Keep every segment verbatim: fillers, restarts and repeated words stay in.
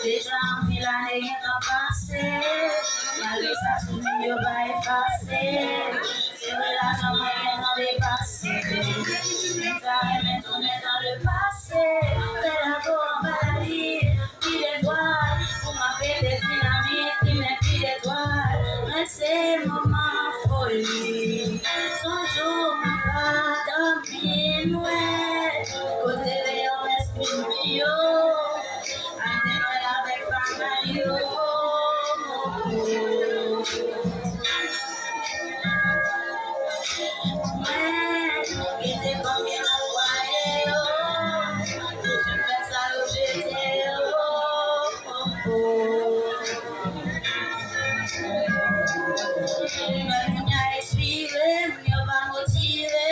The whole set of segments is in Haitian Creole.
Deja anpil ane gentan pase, malgre sa souvni yo pa efase. Se vre lajan mwen gentan depase, men m ta renmen tounen nan lepase. Fè lago anba lalin, pil etwal, pou m ap pete dinamit, limen pil etwal. Men se moman foli, son jou mwen pa dòmi nwèt. Kote reyè mèsi yo, ak de nwèt avèk fanal yo. Mwen, kite konbyen nan fwaye yo, tout fèt sa yo jete yo. Mwen, moun ya ekspire, moun yo pa motive.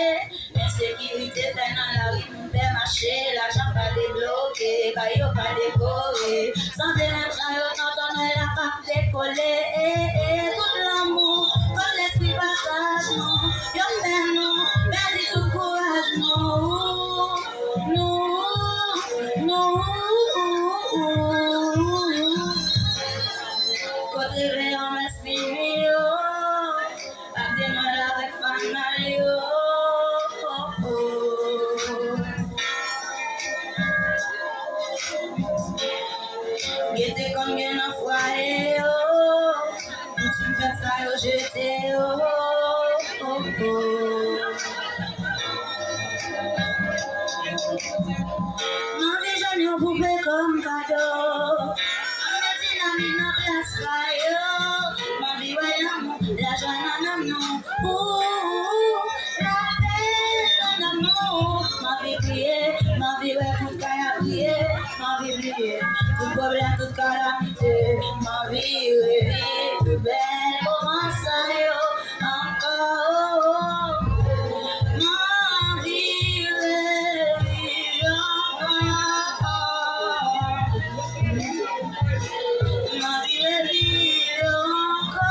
Ensekirite fè nan lari, moun pè mache, lajan pa debloke, kay yo pa dekore. Sanble menm jan yo nan tonnè la p ap dekole. Tout lanmou, kòm lespri pataj nou, yo fè nou pèdi tout kouraj nou. Nou, nou, kote reyè mèsi yo. Ak de nwèt avèk fanal yo. Gete konbyen nan fwaye yo, tout fèt sa yo jete yo. M anvi jwenn yon poupe kòm kado. M anvi dinamit nan plas pa yo. M anvi wè lanmou, lajwa nan nanm nou. Ooh, lapè nan nanm nou. M anvi kriye, m anvi wè tout kay ap briye. M anvi bliye tout pwoblèm, tout kalamite. M anvi reviv pi bèl moman sa yo. Ankò, m anvi reviv ankò. M anvi reviv ankò.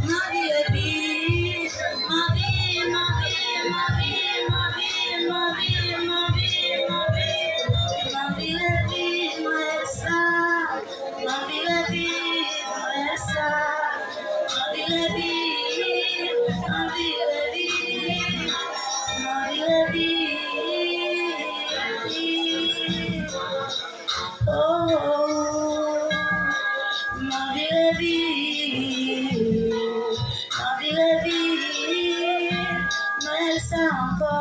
M anvi reviv, m anvi, m anvi, m anvi, m anvi, m anvi, m anvi, m anvi, m anvi reviv mwen sa. M anvi reviv mwen sa. M anvi reviv, m anvi reviv, m anvi reviv. Oh, m anvi reviv, m anvi reviv mwen sa ankò.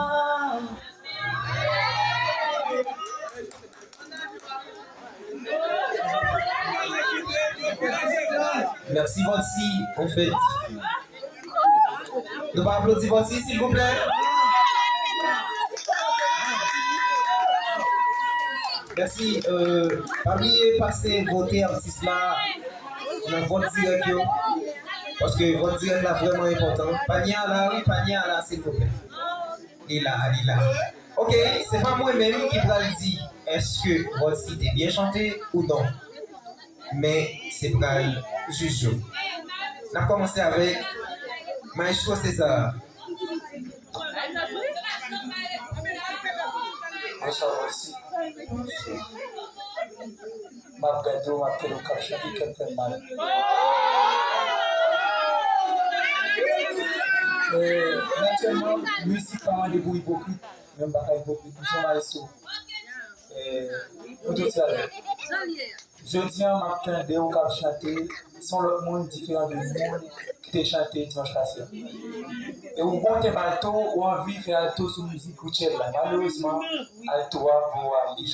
Mèsi, Vòlsi, anfèt. Nou pa aplodi Vòlsi, silvouplè? Mèsi. Euh, pa bliye pase vote atis la nan vòt dirèk yo. Paske vòt dirèk la vrèman enpòtan. Panye a la, wi, panye a la, silvouplè. Li la, li la. Ok, se pa mwen menm ki pral di èske Vòlsi te byen chante ou non. Men se pral jij yo. N ap kòmanse avèk Maestro César. Bonswa, Vòlsi. M ap gade w, m ap tande w k ap chante, kè m fè m mal. Eh, natirèlman, mizik pa mande pou ipokrit, men m pa ka ipokrit, m se yon maestro. Eh, pou tout sa yo. Jodi a, m ap tande w k ap chante, se yon lòt moun diferan de moun ki te chante dimanch pase a. E ou gon tenb alto, ou anvi fè alto sou mizik Rutshelle la. Malerezman, alto a ba w ale.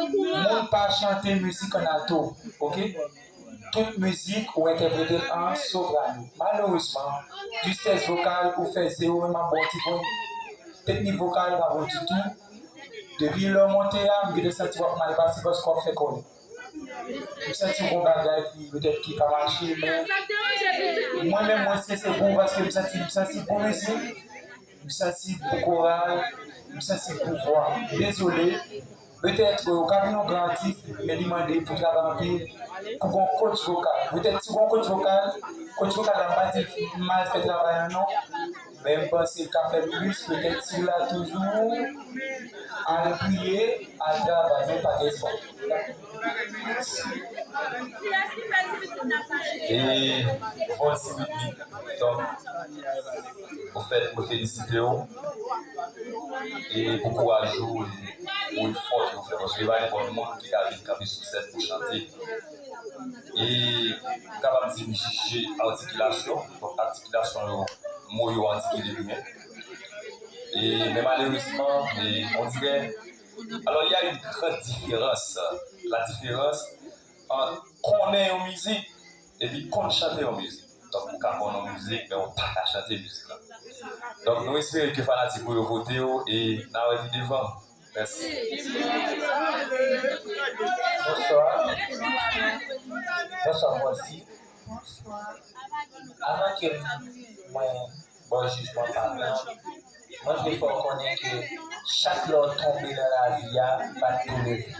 Moun pa chante mizik an alto, ok? Tout mizik ou entèprete l an soprano. Malerezman, justès vokal ou fè zewo, men m ap ba w ti pwen. Teknik vokal pa bon ditou. Depi lè w monte a, m gentan santi w ap mal pase paske w ap fè kòlè. M santi w gon bagay ki petèt ki pa mache, men mwen menm mwen se se pou w paske m santi, m santi bon mizik, m santi bon koral, m santi bon vwa. Dezole, Petèt, euh, ou ka vin yon gran atis, men li mande pou travay anpil, pou gon coach vokal. Petèt, si gon coach vokal, coach vokal la, m pa di mal fè travay an non, men m panse l ka fè plis, petèt, si w la toujou, al priye, al travay, men pa gen espwa. E Volcy Ritmik, donk, ofèt, mwen felisite w. E pou kouraj ou, e pou efò ke w fè. Paske e pa nenpòt moun ki ka vin kanpe sou sèn pou chante. E m kapab di m jije atikilasyon, donk atikilasyon yo, mo yo atikile byen. E, men malerezman, e, on dirè, alors, il y a une grande différence. La différence ant konnen yon mizik epi konn chante yon mizik. Donk, ou ka konn yon mizik, men ou pa ka chante mizik la. Donk, nou espere ke fanatik ou yo vote w e n a wè pi devan. Mèsi. Bonswa. Bonswa, Volcy. Avan ke mwen ba w jijman pa m nan, mwen vle fè w konnen ke chak lè w tonbe nan lavi a, bat pou leve.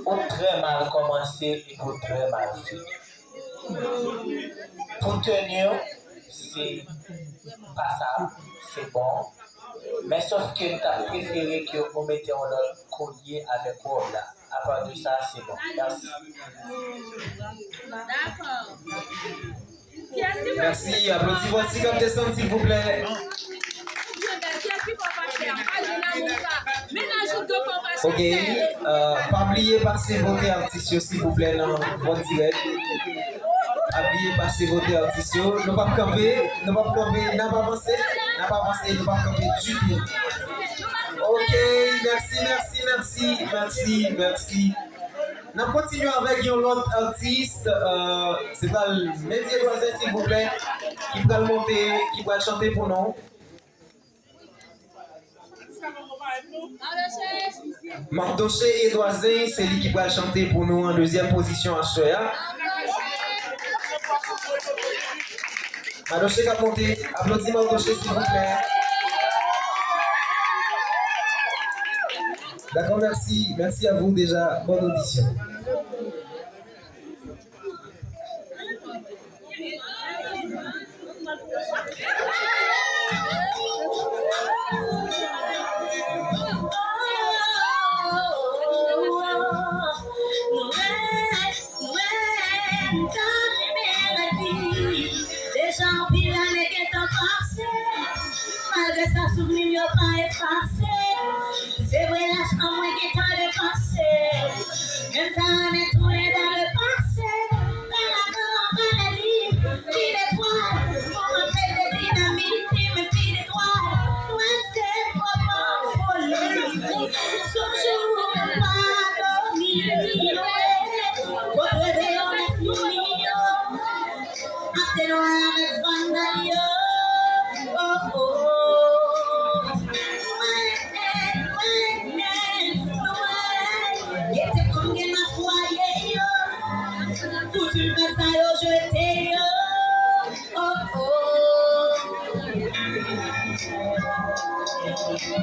Ou trè mal kòmanse epi ou trè mal fini. Pou teni w, se pasab, se bon, men sòf ke m t ap prefere ke ou mete yon lòt kolye avèk wòb la. Apa de sa, se bon. Mèsi. Mèsi. Aplodi Volcy k ap desann, silvouplè. Ok, euh, pa bliye pase vote atis yo, silvouplè, nan vòt dirèk. Pa bliye pase vote atis yo. Nou p ap kanpe, nou p ap kanpe, n ap avanse, n ap avanse, nou p ap kanpe ditou. Ok, mèsi, mèsi, mèsi, mèsi, mèsi. N ap kontinye avèk yon lòt atis, euh, se pral Medjy Edouard, silvouplè, ki pral monte, ki pral chante pou nou. Mardoché Edouard, se li ki pral chante pou nou an dezyèm pozisyon aswè a. Mardoché k ap monte, aplodi Mardoché, silvouplè. D'accord, merci. Merci à vous déjà. Bonne audition. Mwen, mwen, m ta renmen redi. Deja anpil ane gentan pase. Malgre sa, souvni m yo pa efase. Se vre, laj an mwen gentan depanse. Men m ta renmen tounen dan le pase. Pè lajan an valè li. Pil etwal, moman pede dinamit, pi men pil etwal. Mwen se moman foli. Sou jou pa dòmi. Kot reve yo mèt sou li yo. Ap te nwa avèk fannay yo. Oh, oh. Mwen, mwen, mwen, mwen. Gete kòm gen nan fwaye yo. Fouti fè sa yo jete yo. Oh, oh.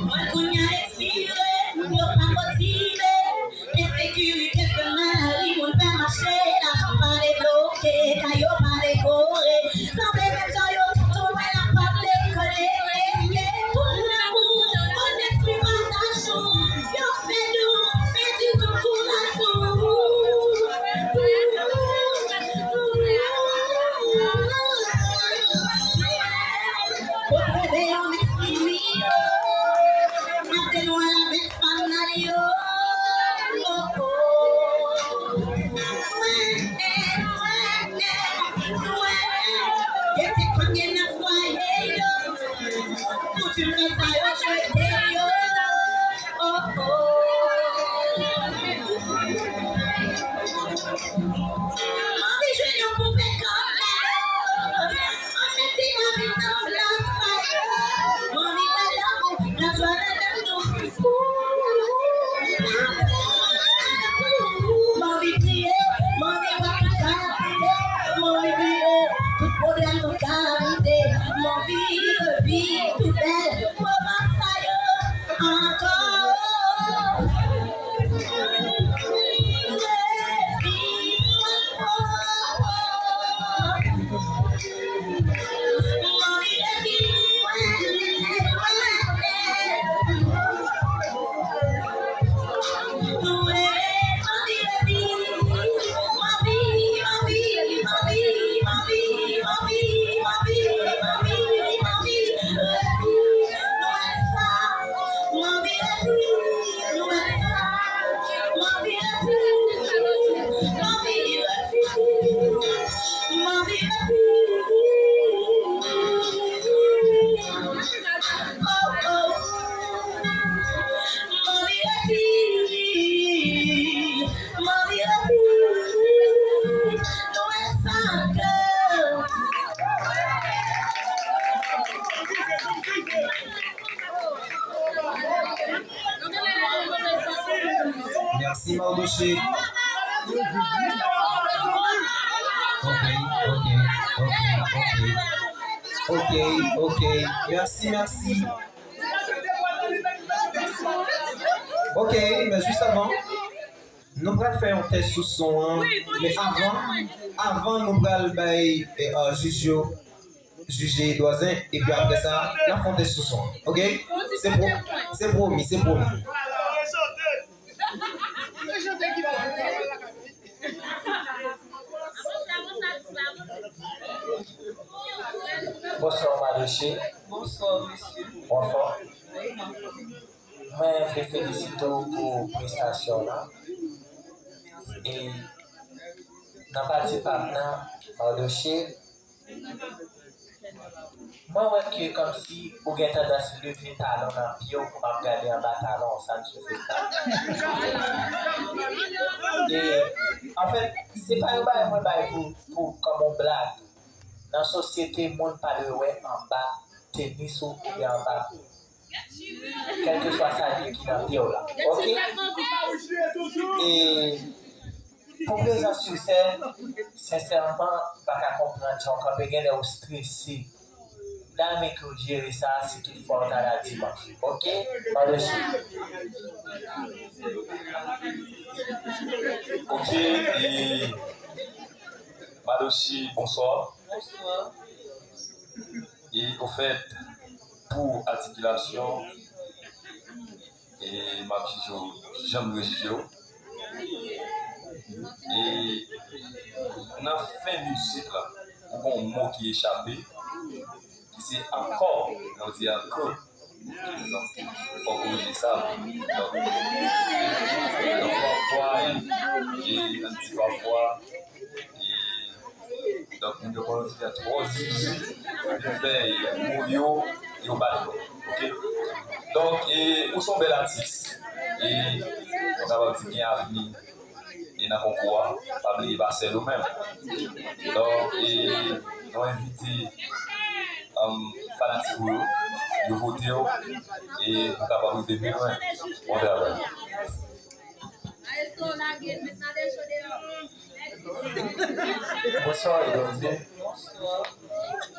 Mwen kounye a ekspire, moun yo pa motive. Ensekirite fè mal, lari moun pa mache, lajan pa debloke, kay yo pa dekore. Sanble menm jan yo t ap tounen, la pa vle konnen. Tout lanmou, bon espri pataj nou. Yo fè nou pèdi tout kouraj nou. Kot reve yo mèt sou li yo. Maten nwa avèk fannay yo. Oh, oh. Mwen, mwen, mwen, mwen. Gete kòm gen nan fwaye yo. Fouti fè sa yo jete yo. Oh, oh. M anvi jwenn yon poupe kanpe. Ann mete lavi nan plas pa yo. M anvi wè lanmou, lajwa nan dan nou. M anvi kriye, m anvi wè tout sa pite. M anvi bliye tout pwoblèm, tout kalamite. M anvi reviv tout bèl moman sa yo ankò. Ok, ok, ok, ok. Ok, ok. Merci, merci. Ok, men jis avan, nou pral fè yon tès sou son an. Men avan, avan nou pral bay eh, uh, jij yo jije Edwazen, epi apre sa, n ap fè yon tès sou son an. Ok? Se pro, se pwomi, se pwomi. Bonswa, Madoche. Bonswa, mesye. Bonswa. Mwen vle felisite w pou prestasyon w la. E nan pati pa m nan, Madoche, mwen wè ke kòmsi ou gen tandans leve talon nan pye w pou m ap gade anba talon w, sa n sou fè sa. E, anfèt, se pa yon bagay mwen bay pou, pou kòm yon blag. Nan sosyete, moun pa dwe wè anba tenis ou oubyen anba kèlkeswa sa li ye ki nan pye w la. Ok? E pou prezans ou, sè, sensèman, m pa ka konprann jan w kanpe, genlè ou strese. M ta renmen ke w jere sa si toutfwa w ta la dimanch. Ok? Madoche. Ok, e Madoche, bonswa. Bonswa. E ofèt, pou atikilasyon, e m ap jije w jan m dwe jije w. E nan fen mizik la, ou gen yon mo ki echape, ki se akò, lè w di akò. Donk, fò w korije sa. Donk, donk, pafwa, e, e, ann di pafwa, e, Donk, moun yo konn di a twò di, yo fè mo yo, yo bat yo. Ok? Donk, e, ou se yon bèl atis. E, nou kapab di gen avni. E nan konkou a, pa bliye pa sèl ou menm. Donk, e, nou envite, um, fanatik ou yo, yo vote w. E nou kapab rive pi lwen. Bon travay. Maestro, lage l, met nan decho deyò. Bonswa, Edouard. Bonswa.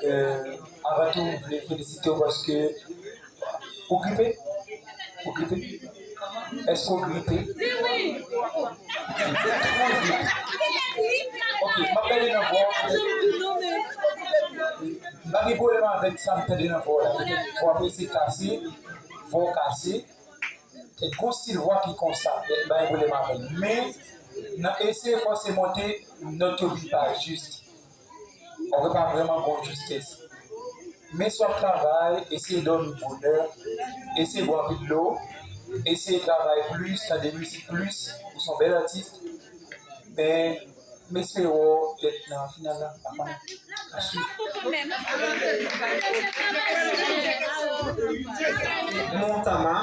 Euh, avan tou, m vle felisite w paske ou gripe? Ou gripe? Èske ou gripe? Di wi. Ou gripe? Ok, m ap gade nan vwa w. M pa gen pwoblèm avèk sa m tande nan vwa w la. Petèt vwa w ap eseye kase, vwa w kase. Gen yon stil vwa ki konsa, m pa gen pwoblèm avè l. Men, nan eseye fòse monte, nòt yo vin pa jis. Ou pa vrèman gen yon jistès. Men si w ap travay, eseye dòmi bonè, eseye bwè anpil dlo, eseye travay plis, tande mizik plis, ou se yon bèl atis. Men, m espere w petèt nan final la, m pa konnen. N ap swiv. Montama,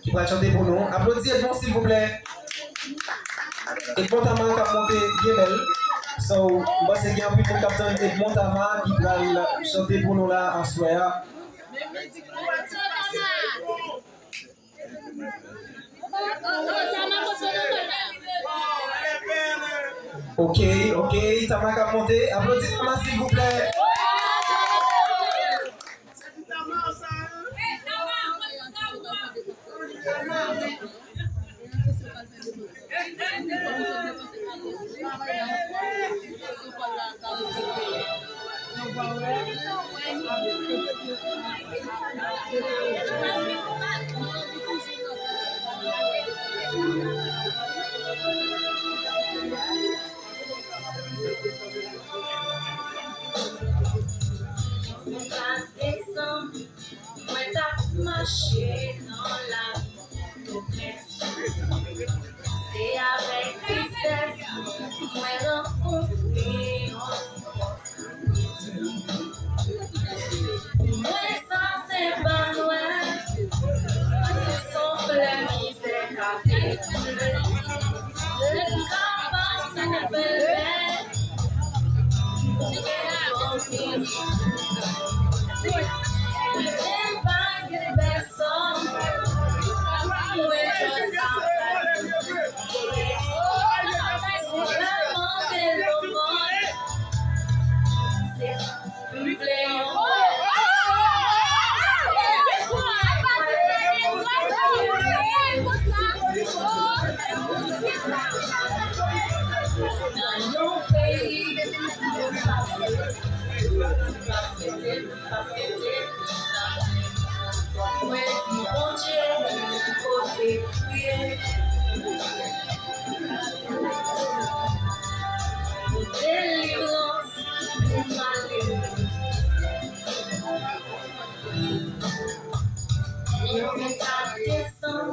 ki pral chante pou nou. Aplodi Edmond, silvouplè. Edmond Tama k ap monte byen bèl. So, m panse gen anpil moun k ap tann Edmond Tama ki pral chante pou nou la aswè a. Ok, ok, Tama k ap monte. Aplodi Tama, silvouplè. Mwen t ap mache nan lari Pòtoprens. Se avèk tristès mwen rankontre yon ti pòt. Mwen sa se pa nwè, se yon flè mizè k ap dekoule. Ou kapab twouve l bèl. Mwen di Bondye kote ou ye. Pou delivrans pou malere. Yon ventad desanm,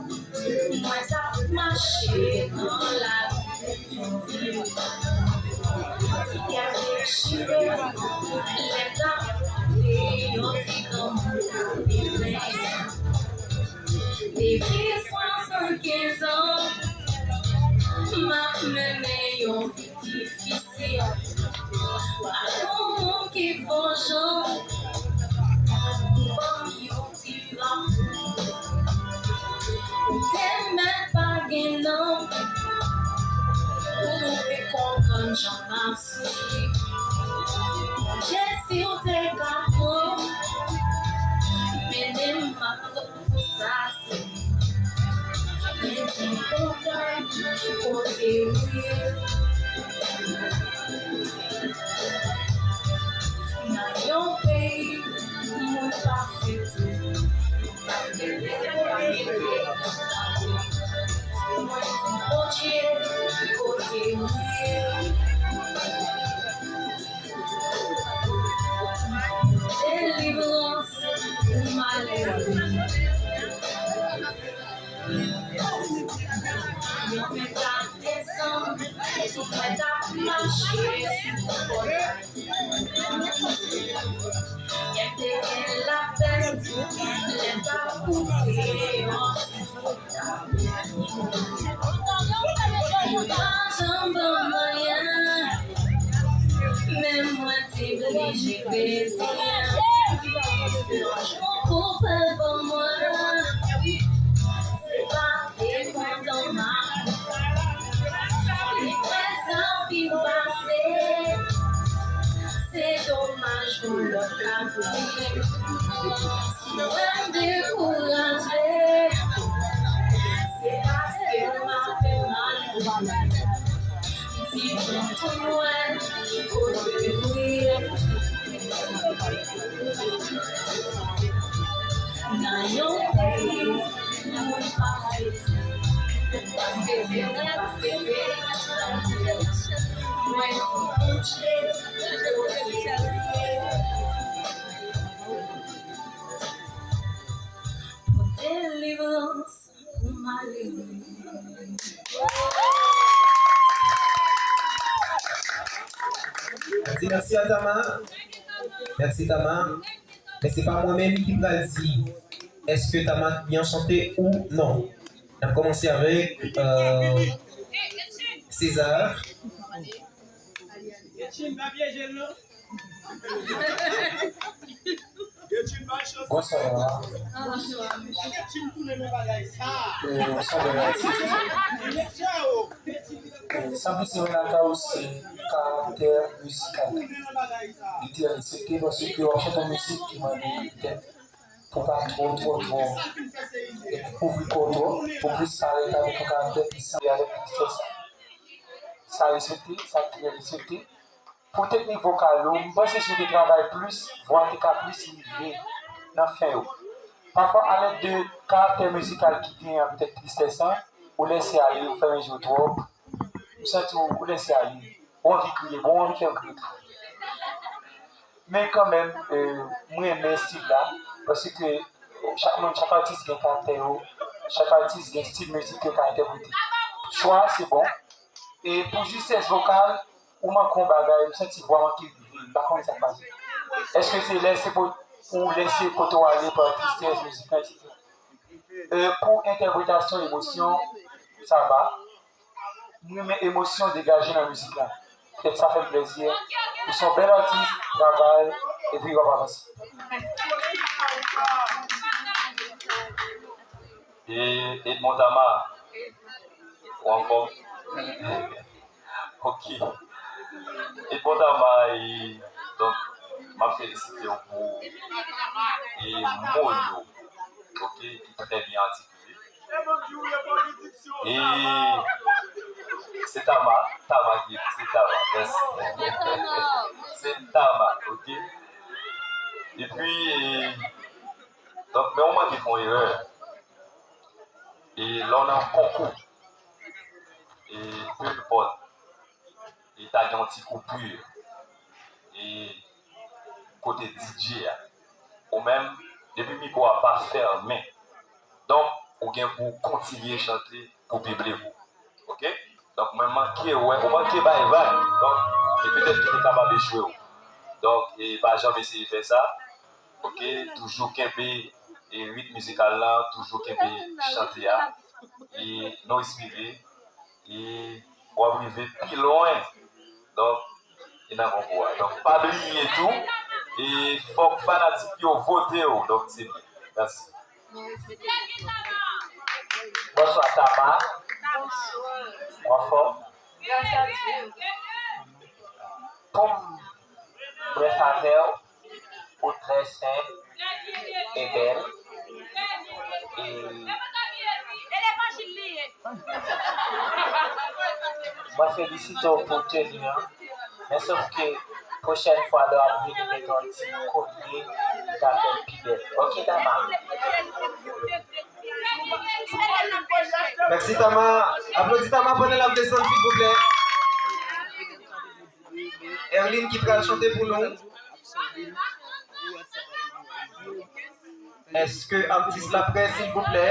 mwen t ap mache nan lari. Ti kè dechire, lè m t ap koute yon ti granmoun k ap plenyen. Depi swasannkenz an, m ap mennen yon vi difisil. Pa gen moun ki fè w jan, ban m yon ti rapò. Ou te mèt pa gen non, pou nou te konprann jan m ap soufri. Jezi, ou te ka pran, mennen m, m ap pou sa se. Men di Bondye kote ou ye. Nan yon peyi moun pa fete, pa fete, pa fete. Mwen di Bondye kote ou ye. Delivrans pou malere. Mwen t ap desann, mwen t ap mache sou kòd. Kè m te gen lapèn, lè m t ap koute yon ti fò. Ou pa janm ban m anyen, men mwen te blije bezwen. Ou pa ban mwen, se pa depandan m ap. Li prezan fin pase, se domaj pou lòt la tounen. Si w wè m dekouraje, se paske m ap fè mal. Di tonton Nwèl kote ou ye. Nan yon peyi moun pa fete, pa fete, pa fete. Mwen di Bondye kote ou ye. Pou delivrans pou malere. Di mèsi a Tama. Mèsi Tama. Men se pa mwen menm ki pral di èske Tama byen chante ou non. N ap kòmanse avèk euh, César. Bonswa. Eh, bonswa, bonswa. Eh, Sabrina Taous se karaktè mizikal. Li te aksepte paske w ap chante yon mizik ki mande petèt pou pa twò, twò, twò, eh, kouvri kò w twò, pou plis parèt avèk yon karaktè ki sanble avèk tristès la. Sa respekte, sa trè respekte. Pou teknik vokal ou, m panse si w te travay plis, vwa te ka plis rive nan fen yo. Pafwa, alèd de karaktè mizikal ki genyen an, petèt tristès lan, ou lèse ale, ou fèmen je w twòp, ou santi w, ou lèse ale, ou anvi kriye, bon, ou anvi fè m kriye tou. Men kanmenm, eh, m renmen estil la, paske chak moun, chak atis gen karaktè yo, chak atis gen estil mizik yo ka entèprete. Chwa a, se bon. E pou jistès vokal, ou manke yon bagay, m santi vwa manke rive, m pa konnen sa k pase. Èske se lè se pou, pou lèse kote w ale pa tristès, mizik lan, etsetera? Eh, pou entèpretasyon, emosyon, sa va. M renmen emosyon degaje nan mizik la. Petèt sa fè m plezi. Ou se yon bèl atis, travay, epi w ap avanse. E Edmond Tama, ou anfòm? Ok. Edmond Tama, e, donk, m ap felisite w pou, e, mo yo, ok, ki trè byen atikile. E Se Tama, Tama ki ekri, se Tama. Mèsi. Se Tama, ok? Epi, e, donk, men ou manke fè yon erè. E lè w nan yon konkou, e peu importe, e ta gen yon ti koupi, e kote D J a, ou menm, depi mikwo a pa fèmen, donk, ou gen pou w kontinye chante pou piblik ou. Ok? Donk, mwen manke wè, ou manke bay vag. Donk, e petèt ki te kapab echwe w. Donk, e pa janm eseye fè sa. Ok? Toujou kenbe e rit mizikal la, toujou kenbe chante a. E nou espere, e w ap rive pi lwen. Donk, e nan konkou a. Donk, pa bliye tou, e fòk fanatik yo vote w. Donk, se byen. Mèsi. Bonswa, Tama. Ou anfòm? Pou m brèf avè w, ou trè senp e bèl. E mwen felisite w pou teni an. Men sof ke pwochèn fwa lè w ap vini, mete yon ti kolye ki ka fè l pi bèl. Ok, Tama? Mèsi, Tama. Aplodi Tama pandan l ap desann, silvouplè. Erline ki pral chante pou nou. Èske atis la prè, silvouplè?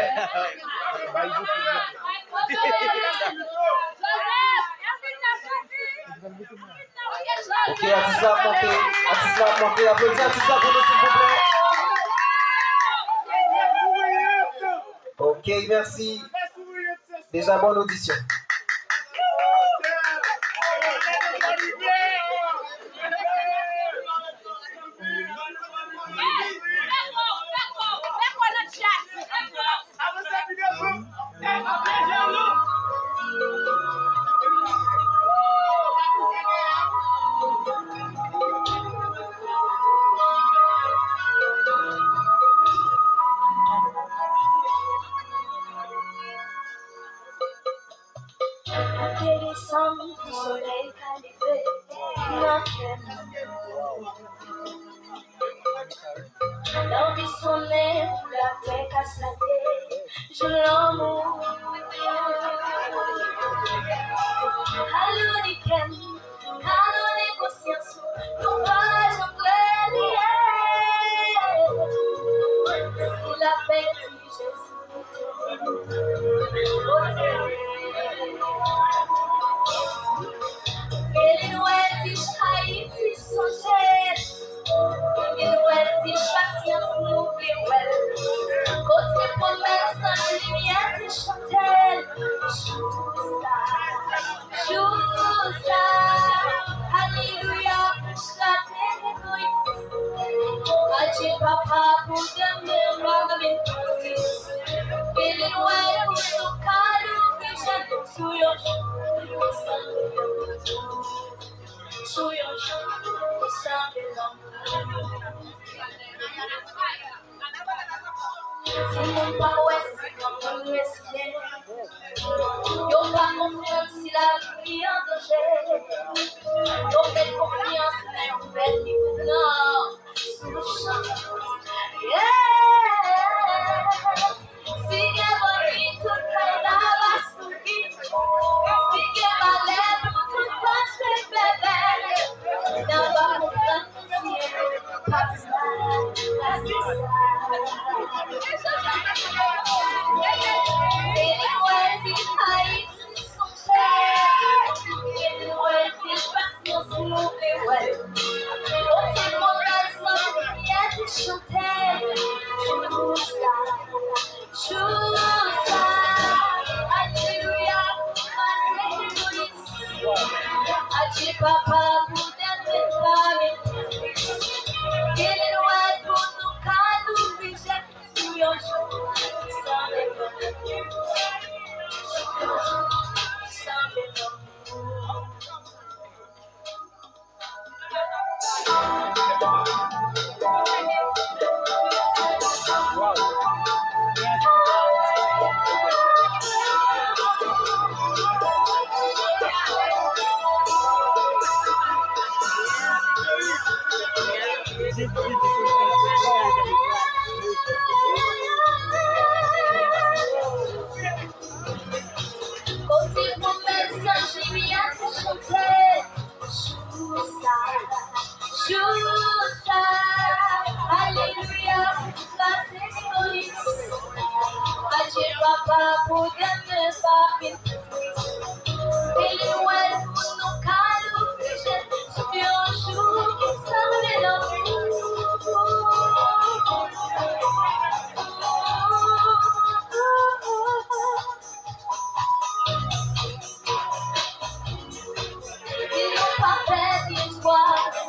Ok, atis la ap monte. Atis la ap monte. Aplodi atis la pou nou, silvouplè. Ok, mèsi. Deja, bòn odisyon. Mwen te desann pou solèy ka leve nan kè m. Lanbi sonnen pou latè ka sale jou lanmou. Kalonnen kè m, kalonnen konsyans ou, nou pa janm regrèt. Si lapè ki Jezi. Ke li nwè di Ayiti sonje. Ke li nwè di pasyans nou vle wè. Kote pwomès limyè te chante. Jou sa. Jou sa, alelouya, kraze legliz. Adye papa pou demen pa mezanmi. Vini wè pou nou ka louvri je nou sou yon jou pou sanble lanmou. Sou yon jou pou sanble lanmou. Timoun pa wè si granmoun resye. Yo pa konprann si lavi an danje. Yo fè konfyans nan yon bèl ki pou pran sou chan. Yeah! Si gen bòni tout kay la va souri. Si gen malè pou tout pòch bèbè. Nan va konprann. Jou sa, alelouya, alelouya. Adye papa pou demen pa mezanmi. Vini wè pou nou ka louvri je nou sou yon jou pou sanble lanmou. Sou yon jou pou sanble lanmou. Kote pou mesaj limyè te chante. Jou sa, jou sa, alelouya, pase Moyiz. Adye papa pou dènye papye. E li wè pou nou ka louvri je sou yon jou ki sanble lanmou. Di nou pa pèdi espwa,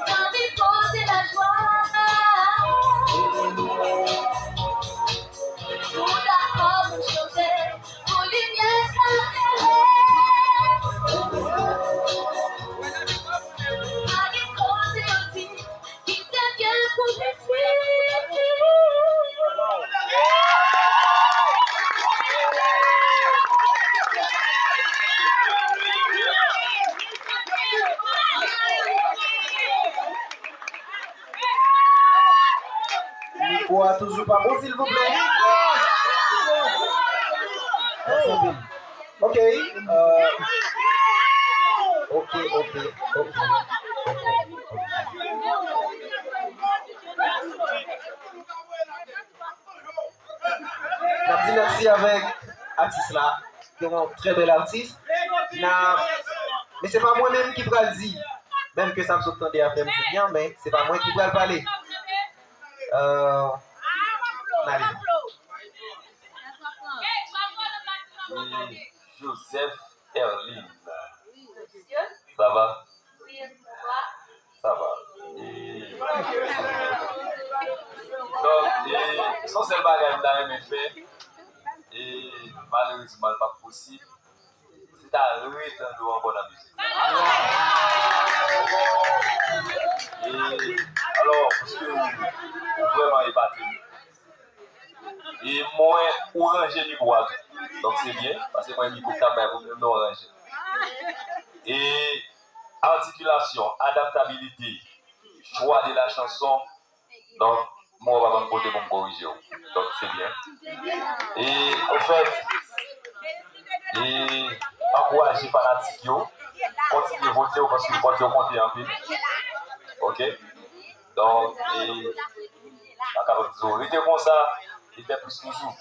tanpri pote lajwa. Nou dakò pou chante, pou limyè klere. Pa gen kote yo di, kite byen pou piti. Mikwo a toujou pa bon, silvouplè. Mèsi anpil. Ok, euh, ok, ok, ok, ok, ok. N ap di mèsi avèk atis la. Yon trè bèl atis. N a, men se pa mwen menm ki pral di, menm ke sa m sot tande a fè m di byen, men se pa mwen ki pral pale. Euh, n ale. E Joseph Erline. Ça va? Ça va. E, donk, e, se yon sèl bagay m ta renmen fè. E, malerezman, l p ap posib. Se ta retande w ankò nan mizik. E, alò, paske ou, ou vrèman epate m. E mwen, ou ranje mikwo a tou. Donk, se byen, paske mwen, mikwo k t ap bay pwoblèm nan, ou ranje. E, articulation, adaptabilité, choix de la chanson. Donk, mwen, ou pa banm kote pou m korije w. Donk, se byen. E, anfèt, e, ankouraje fanatik yo, kontinye vote yo, paske vòt yo konte anpil. Ok? Donk, e, m pa kapab di w rete konsa, e fè plis toujou.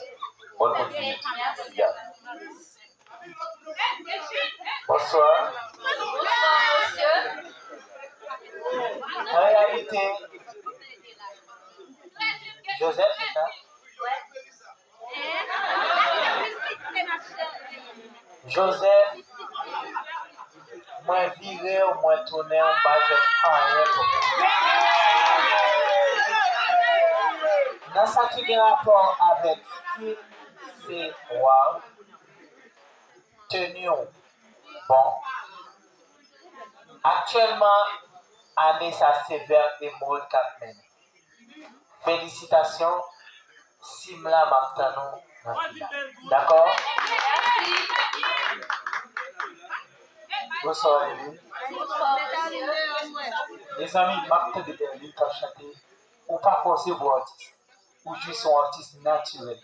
Bòn kontinite. Siga. Bonsoir. Bonsoir, monsieur. An reyalite, Joseph, se sa? Joseph, mwen vire w, mwen tounen w, m pa jwenn anyen pou mwen. Nan sa ki gen rapò avèk stil, se waw. Teni w bon. Aktyèlman, ane sa se Vert Emeraude k ap mennen. Felisitasyon, Simla, m ap tann ou nan final. Dakò? Bonswa, Erline. Mezanmi, m ap tande Erline k ap chante. Ou pa fòse pou atis. Ou jis yon atis natirèl.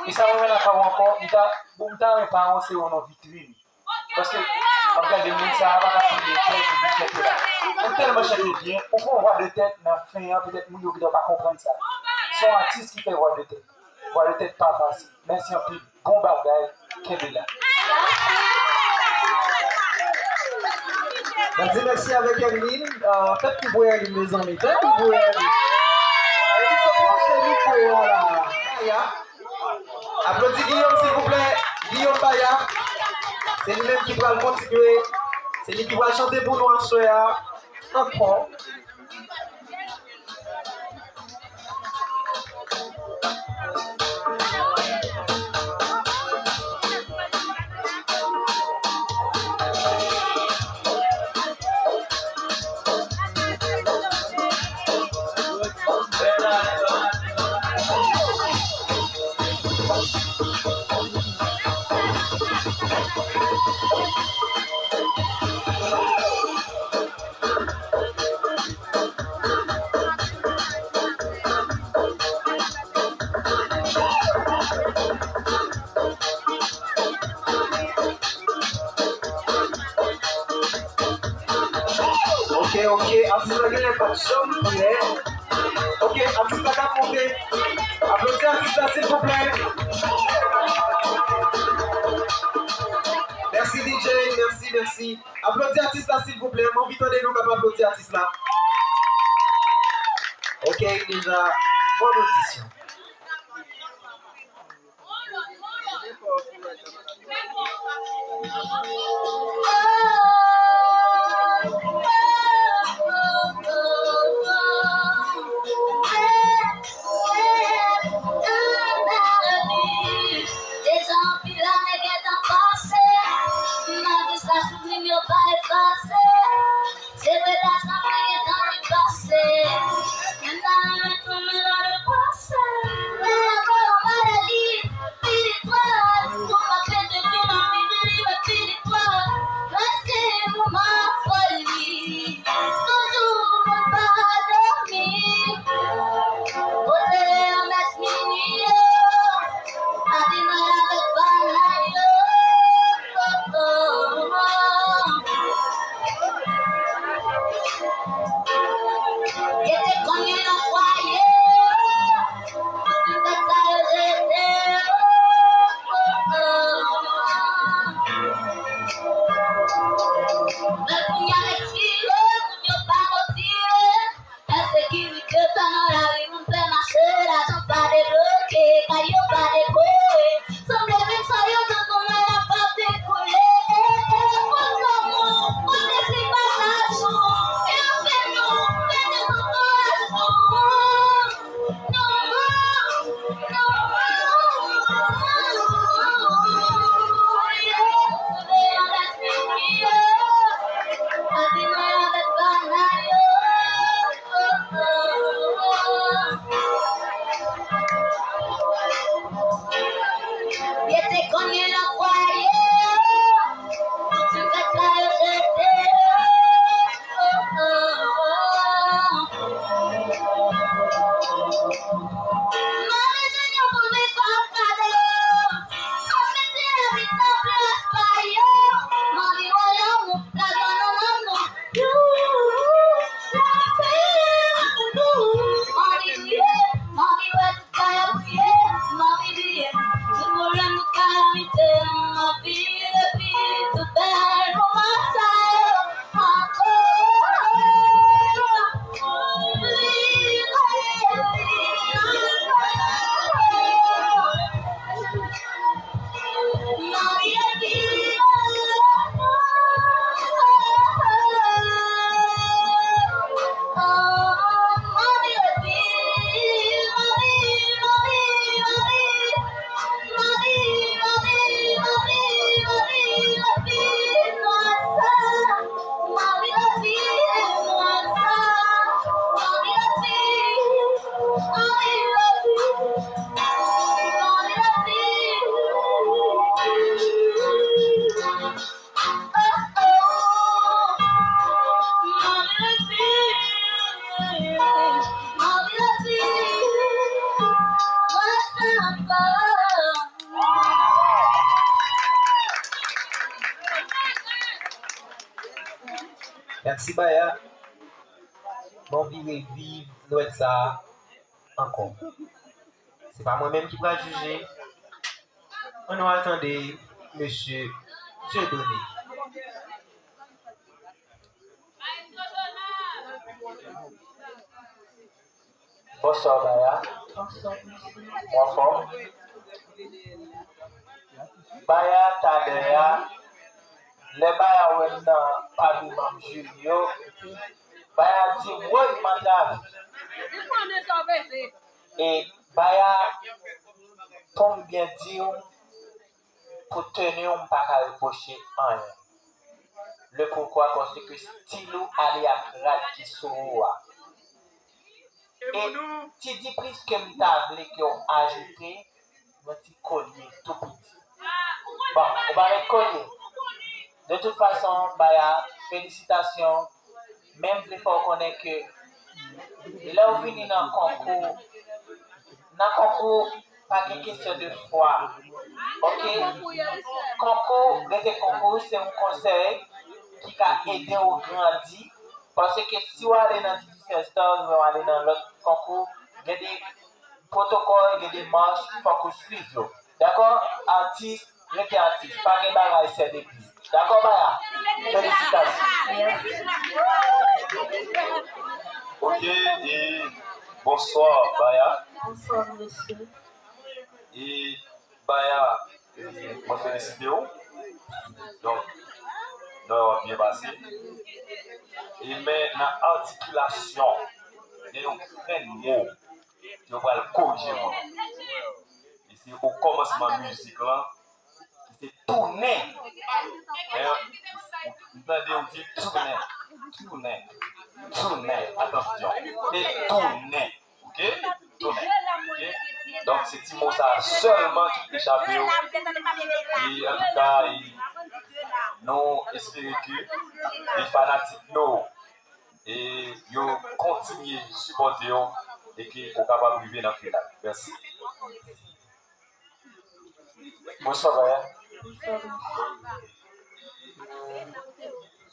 E sa mwen menm la ka wè ankò, m ta, bon, m ta renmen pa ranse yo nan vitrin. Paske, m ap gade moun sa a pa ka tounen tèt epi chante la. Ou tèlman chante byen, ou fè yon vwa de tèt nan fen an, petèt moun yo gentan pa konprann sa. Se yon atis ki fè vwa de tèt. Vwa de tèt pa fasil. Mèsi anpil. Bon bagay, kenbe la. N ap di mèsi avèk Erline. Ah, fè ti bri pou Erline, mezanmi. Fè ti bri pou Erline. Erline, se pou se mikwo a la. Aya. Aplodi Guillaume, silvouplè. Guillaume Baya. Se li menm ki pral kontinye. Se li ki pral chante pou nou aswè a. Ankò. Ok, atis la genlè pa t janm prè. Ok, atis la k ap monte. Aplodi atis la, silvouplè. Mèsi, D J, mèsi, mèsi. Aplodi atis la, silvouplè. M anvi tande nou k ap aplodi atis la. Ok, deja, bòn odisyon. Deja anpil ane gentan pase, malgre sa souvni m yo pa efase. Se vre lajan mwen gentan depase, men m ta renmen tounen nan lepase. Men ankò yon bagay li pi twò, pou m ap pete tou nan figi li, men pi twò. Reste pou m ap foli. Toujou mwen pa dòmi. Pote yon mès mini yo. Happy mwen avèk banay yo. Yo te konn gen yon fwaye. Tout sa yo jete. Men kounye a, ekspire, moun yo pa motive. Ensekirite fè nan lari, moun pè mache, lajan pa debloke, kay yo pa dekoure. Sanble menm sa yo tankou mwen la p ap dekoule. Kot lanmou, kot lespri pataj nou? Ki anfen nou, mete pou kouraj nou. Yo te konn gen nan fwaye. Tout sa yo jete. Mami di nou pou li fè kado. Anpil ti lavi nan plas pa yo. Mami wè lanmou, lajan nan nanm nou. Mami kriye, mami wè tout bagay ap kriye. Mami bliye tout pwoblèm, tout kalamite. Mami vin epi tout bèl moman sa yo. Mèsi Baya. Bon, vire viv Nwèl sa a ankò. Se pa mwen menm ki pral jije. Ann nou al tande mesye Dieudonné. Bonswa Baya. Ou anfòm? Baya talè a, lè Baya wè m nan pami manm jiri yo, Baya di m, woy, m antrave. E Baya, pou m byen di w, pou teni w, m pa ka repwoche anyen. Le poukwa, paske stil ou ale ak rad ki sou ou a. E ti diplis ke m ta vle ke w ajoute, yon ti kolye tou piti. Bon, ou pa met kolye. De tout fason, Baya, felisitasyon. Men m vle fè w konnen ke lè w vini nan konkou, nan konkou, pa gen kesyon de fwa. Oke? Konkou, rete konkou, se yon konsèy ki ka ede w grandi. Paske si w ale nan Digicel Stars oubyen w ale nan lòt konkou, gen de pwotokòl, gen de mach, fòk ou swiv yo. Dakò? Atis, rete atis. Pa gen bagay sèl legliz. Dakò, Baya? Felisitasyon. Ok, e bonswa, Baya. Bonswa, mesye. E Baya, e mwen felisite w. Donk, non, w ap byen pase. E men nan atikilasyon, gen yon grenn mo ke w pral korije mwen. E se okòmansman mizik lan, ki se tounen. Men, m tande w di tounen, tounen, tounen. Atansyon, se tounen. Ok? Tounen. Ok? Donk, se ti mo sa a sèlman ki te chape w. E antouka, e, nou espere ke e fanatik nou e yo kontinye sipòte w e ke ou kapab rive nan final. Mèsi. Bonswa, Baya.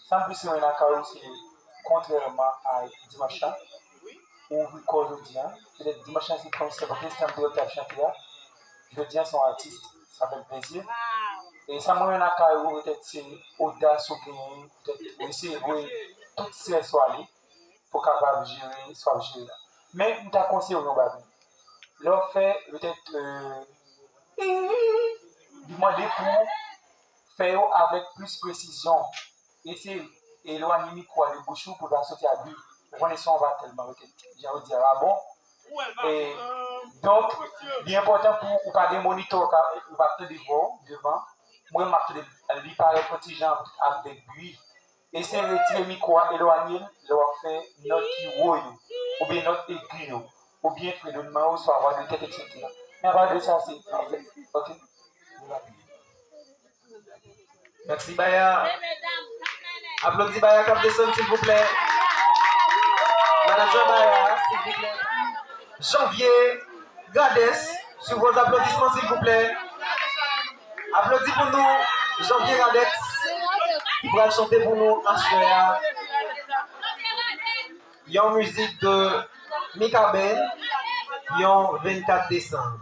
Sa m plis renmen nan kay ou, se kontrèman a dimanch lan, ou ouvri kò w jodi a. Petèt dimanch lan se kòm se pote sanble w t ap chante a. Jodi a se yon atis, sa fè m plezi. E sa m renmen nan kay ou, petèt se odas ou genyen, petèt ou resevwe tout stres ou ale pou w kapab jere sa w ap jere a. Men m ta konseye w yon bagay. Lè w ap fè, petèt, li mande pou w fè yo avèk plis presizyon. Eseye elwanye mikwo a de bouch ou pou l pa soti ak bri. Ou konnen son an pa tèlman, petèt, jan yo di a, pa bon. E, donk, li enpòtan pou ou pa gen monitò ou p ap tande vwa w devan. Mwen, m ap tande li parèt yon ti jan avèk bri. Eseye retire mikwo a, elwanye l lè w ap fè nòt ki wo yo, oubyen nòt egi yo, oubyen frenonman yo, swa vwa de tèt, etsetera. Men apa de sa, se pafè. Ok? Mèsi, Baya. Aplodi Baya k ap desann, silvouplè. Manager Baya, silvouplè. Janvier Rades, sou vos aplodisman, silvouplè. Aplodi pou nou Janvier Rades, ki pral chante pou nou aswè a. Yon mizik de Mikaben, yon vennkat desanm.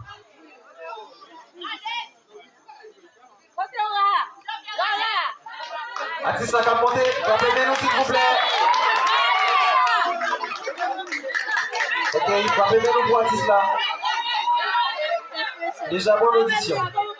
Atis la k ap monte, frape men nou, silvouplè. Ok, frape men nou pou atis la. Deja, bòn odisyon.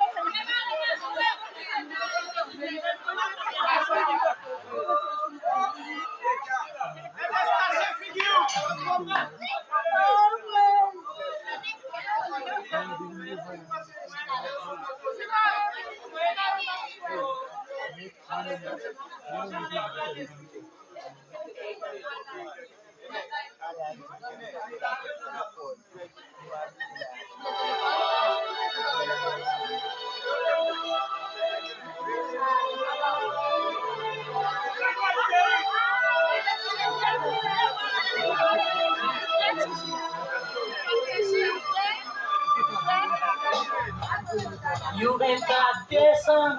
Yon vennkat desanm,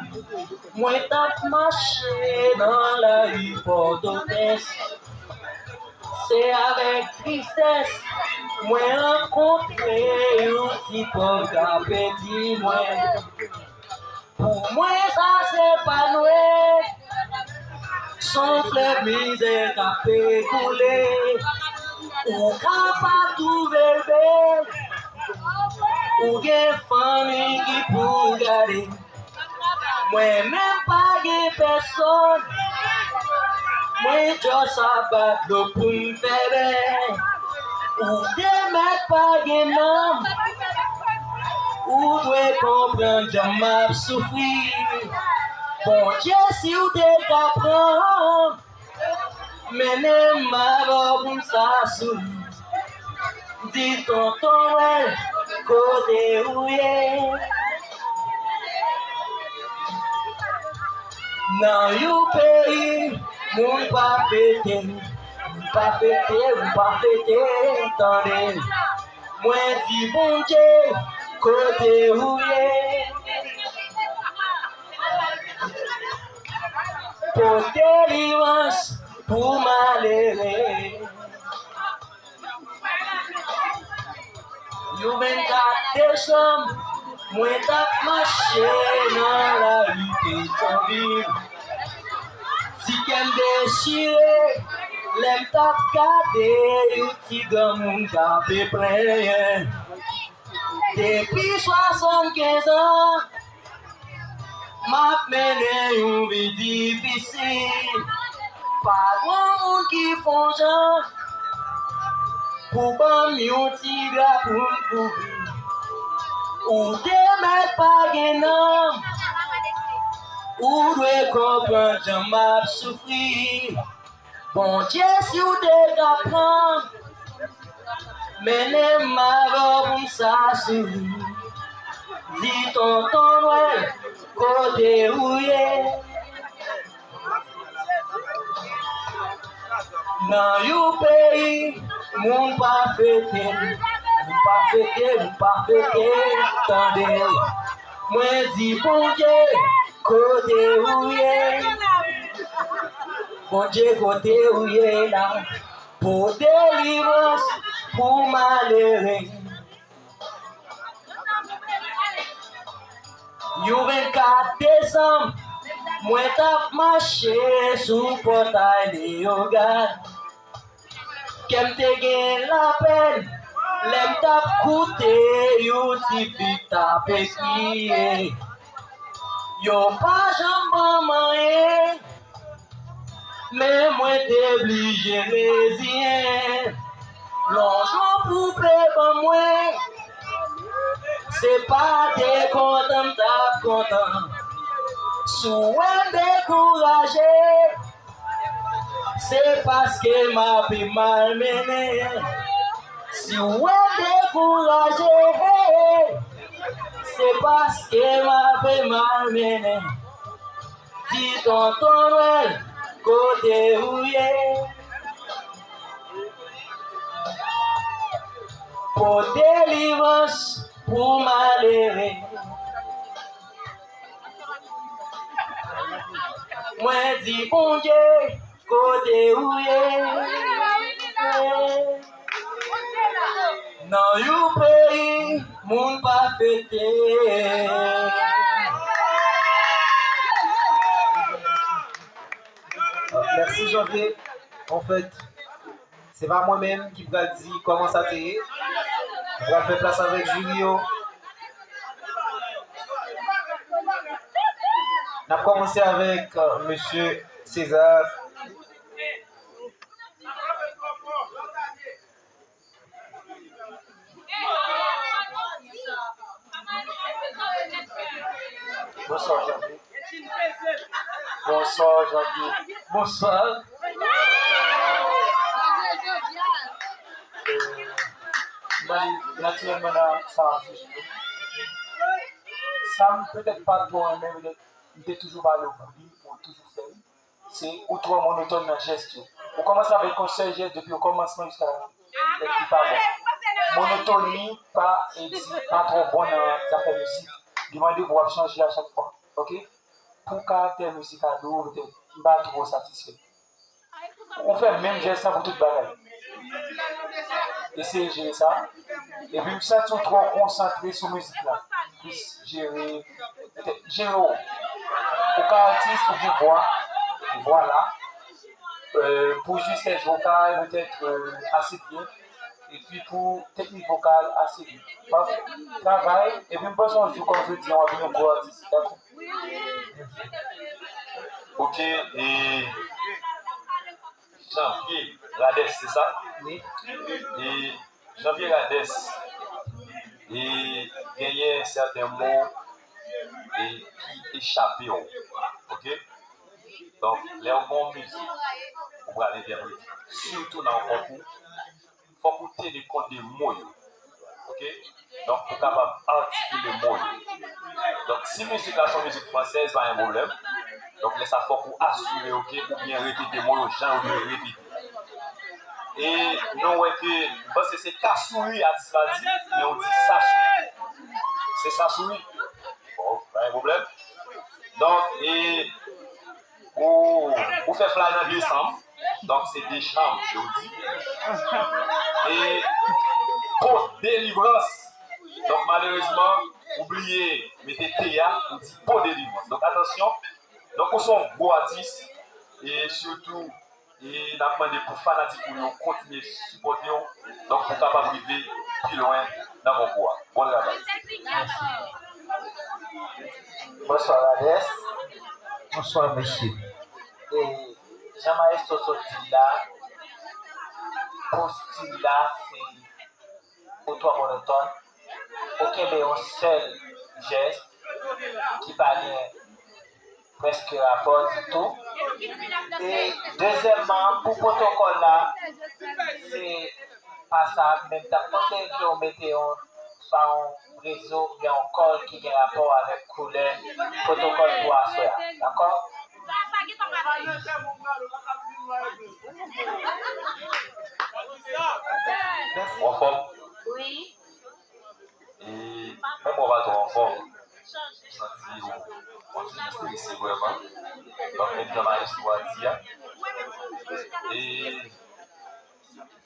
mwen t ap mache nan lari Pòtoprens. Se avèk tristès mwen rankontre yon ti pòv k ap di mwen, pou mwen sa se pa nwè, s on flèv mizè k ap ekoule. Ou ka pa twouve l bèl, ou gen fanmi ki pou gade. Mwen menm pa gen pèsòn, mwen just ap bat dlo pou m fè bèy. Ou te mèt pa gen nanm, ou dwe konprann jan m ap soufri. Bondye, si w te ka pran m, mennen m avè w pou m sa souri. Di tonton Nwèl, kote ou ye? Nan yon peyi moun pa fete, ou pa fete, ou pa fete, tande. Mwen di Bondye, kote ou ye? Pote delivrans Pou malere. Yon vennkat desanm, mwen t ap mache nan lari Petyonvil. Ti kè m dechire, lè m t ap gade yon ti granmoun k ap plenyen. Depi swasannkenz an, m ap mennen yon vi difisil. Pa granmoun ki fè yon jan pou ban m yon ti dra pou m kouvri. Ou te mèt pa gen nanm, ou dwe konprann jan m ap soufri. Bondye, si w te ka pran, mennen m avè w pou m sa souri. Di tonton Nwèl, kote ou ye? Nan yon peyi, moun pa fete, moun pa fete, moun pa fete, tande. Mwen di Bondye, kote ou ye? Bondye, kote ou ye la? Pou delivrans, pou malere. Yon vennkat desanm, mwen t ap mache sou pòtay Leyogàn. Kè m te gen lapèn lè m t ap koute yon ti fi k t ap kriye. Yo pa janm ban m anyen, men mwen te blije reziyen. Lonj yon poupe ban mwen, se pa te kontan m t ap kontan. Si w wè m dekouraje, se paske m ape malmennen. Si w wè m dekouraje, se paske m ape malmennen. Di tonton Nwèl, kote ou ye? Pou delivrans, pou malere. Mwen di Bondye, kote ou ye? Nan yon peyi, moun pa fete. Mèsi, Janvier. Anfèt, se pa mwen menm ki pral di kòman sa te ye. Nou pral fè plas avèk jiri yo. N ap kòmanse avèk, euh, mesye César. Bonswa, Janvier. Bonswa, Janvier. Bonswa. Euh, mwen, natirèlman, nan sa a, sa m petèt pa twò renmen, petèt, m te toujou pale w pou li, ou toujou fè l. Se ou twò monotòn nan jès yo. Ou kòmanse avèk yon sèl jès depi okòmansman jiska lafen. Èk li pa bon. Monotoni pa, e di, pa twò bon nan zafè mizik. Li mande pou w ap chanje a chak fwa. Oke? Pou karaktè mizikal ou, petèt, m pa twò satisfè. Ou fè menm jès lan pou tout bagay. Eseye jere sa. Epi m santi w twò konsantre sou mizik la. Plis jere, petèt, jere w. Ou ka atis, ou gen vwa. Vwa la. Euh, pou jistès vokal, petèt, euh, ase byen. Epi pou teknik vokal, ase byen. Travay, epi m panse yon jou kòm jodi a, w ap vin yon gwo atis. Dakò? Ok, e Janvier Radès, se sa? Wi. E Janvier Radès, e genyen sèten mo, e ki echape w. Ok? Donk, lè w gen yon mizik, ou pral entèprete, sitou nan yon konkou, fòk ou teni kont de mo yo. Ok? Donk, pou kapab atikile mo yo. Donk, si mizik la se yon mizik fransèz, pa gen pwoblèm. Donk, lè sa, fòk ou asire w ke ou byen repete mo yo jan yo dwe repete. E nou wè ke, m panse se kasouri atis la di, men ou di sasouri. Se sasouri? Bon, pa gen pwoblèm. Donk, e ou, ou fè fly nan desanm. Donk, se de chanm, yo di. E po delivrans. Donk, malerezman, ou bliye mete T a, ou di po delivrans. Donk, atansyon. Donk, ou se yon gwo atis. E sitou, e n ap mande pou fanatik ou yo kontinye sipòte w. Donk, pou w kapab rive pi lwen nan konkou a. Bon travay. Bonswa, Radès. Bonswa, mesye. E jan Maestro sot di l la, pou stil la, se ou twò monotòn. Ou kenbe yon sèl jès ki pa gen prèske rapò ditou. E dezyèmman, pou pwotokòl la, se pa sa, men m t ap konseye ke w mete yon, swa yon brezo oubyen yon kòl ki gen rapò avèk koulè pwotokòl pou aswè a. Dakò? Ou anfòm? Wi. E menm w pa twò anfòm, m santi w, w ti strese vrèman. Donk, menm jan Maestro a di a. E,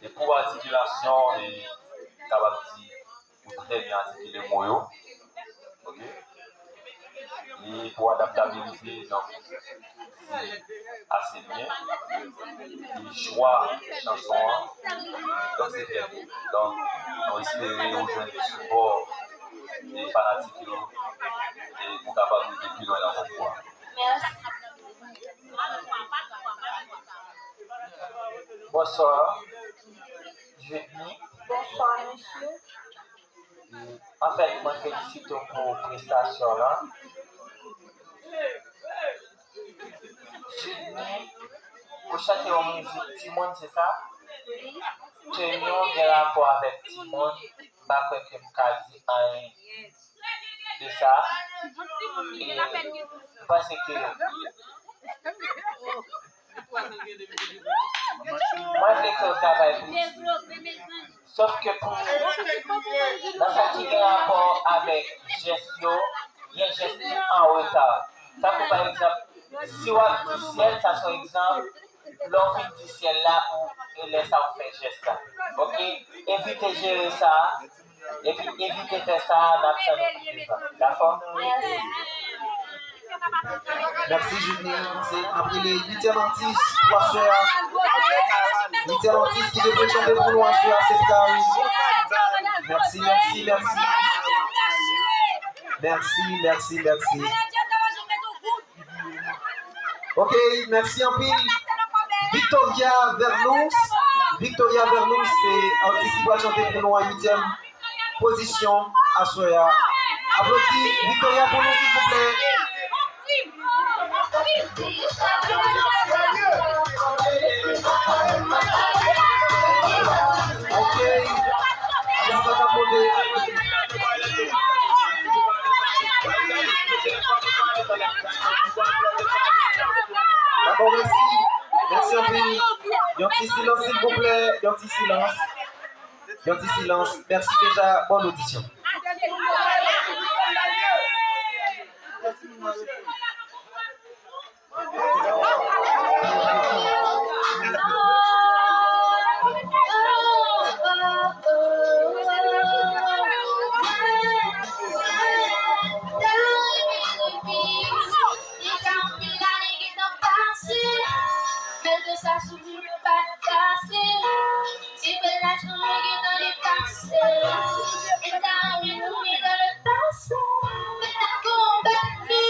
e pou atikilasyon, e m kapab di, ou trè byen atikile mo yo. Ok? E pou adaptabilite, donk, se ase byen. E chwa chanson an, donk, se trè byen. Donk, nou espere ou jwenn sipò de fanatik yo e pou kapab rive pi lwen nan konkou a. Mèsi. Bonswa, Judny. Bonswa, mesye. Anfèt, mwen felisite w pou prestasyon w lan. Judny, ou chante yon mizik timoun, se sa? Wi. Teni w gen rapò avèk timoun, m pa kwè ke m ka di anyen de sa. E m panse ke Mwen vle ke w travay plis. Sòf ke pou, nan sa ki gen rapò avèk jès yo, gen jès ki an reta. Tankou pa egzanp, si w ap di syèl, sa se yon egzanp, lè w fin di syèl la, ou, e lè sa w fè jès la. Ok? Evite jere sa. Epi evite fè sa a, n ap tann ou pou devan. Dakò? Mèsi. Mèsi, Judny. Se ap rele uityèm atis pou aswè a. Uityèm atis ki te pou chante pou nou aswè a, se Prary. Mèsi, mèsi, mèsi. Mèsi, mèsi, mèsi. Ok, mèsi anpil. Victoria Vernous. Victoria Vernous se atis ki pral chante pou nou an uityèm pozisyon aswè a. Aplodi Victoria pou nou, silvouplè. Ok. Atis la k ap monte. Dakò, mèsi. Mèsi anpil. Yon ti silans, silvouplè. Yon ti silans. Yon ti silans. Mèsi deja. Bòn odisyon. Li gen anpil ane gentan pase, malgre sa souvni yo pa efase. Ti bèl laj nou gentan depase. E ta renmen tounen dans le passé. Fè n konbat li.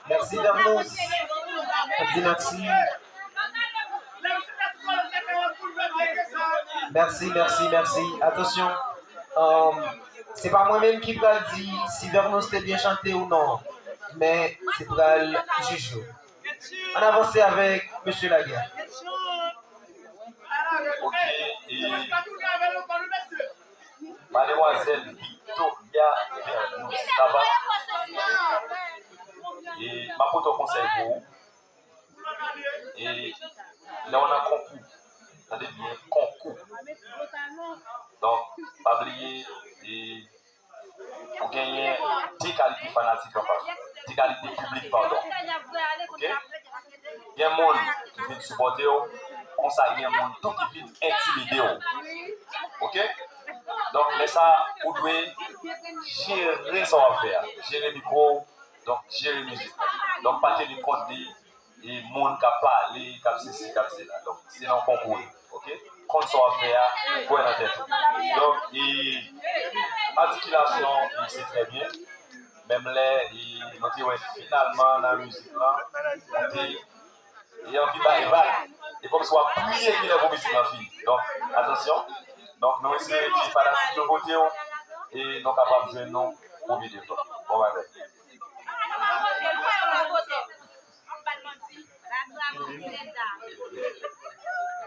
Mèsi Vernous. Ann di mèsi. Mèsi, mèsi, mèsi. Atansyon. Um, se pa mwen menm ki pral di si Vernous te byen chante ou non. Men se pral jij yo. Ann avanse avèk mesye Laguerre. Ok, e mademwazèl Victoria Vernous, sa va? E m ap pote yon konsèy pou ou. E lè w nan konkou, tande byen, konkou. Donk, pa bliye, e ou genyen de kalite fanatik anfas ou, de kalite piblik, padon. Ok? Gen moun ki vin sipòte w, konsa gen moun tou ki vin entimide w. Ok? Donk, lè sa, ou dwe jere sa w ap fè a. Jere mikwo w, donk, jere mizik la. Donk, pa teni kont de e moun k ap pale, k ap sesi, k ap sela. Donk, se nan konkou li, ok? Konn sa w ap fè a, kwè nan tèt ou. Donk, e, atikilasyon, e, se trè byen. Menm lè, e, nou te wè finalman nan mizik lan, nou te, e, anvi bay vag. E kòmsi w ap priye kilè pou mizik lan fini. Donk, atansyon. Donk, nou espere ke fanatik yo vote w, e nou kapab jwenn nou pou videyo. Bon bagay.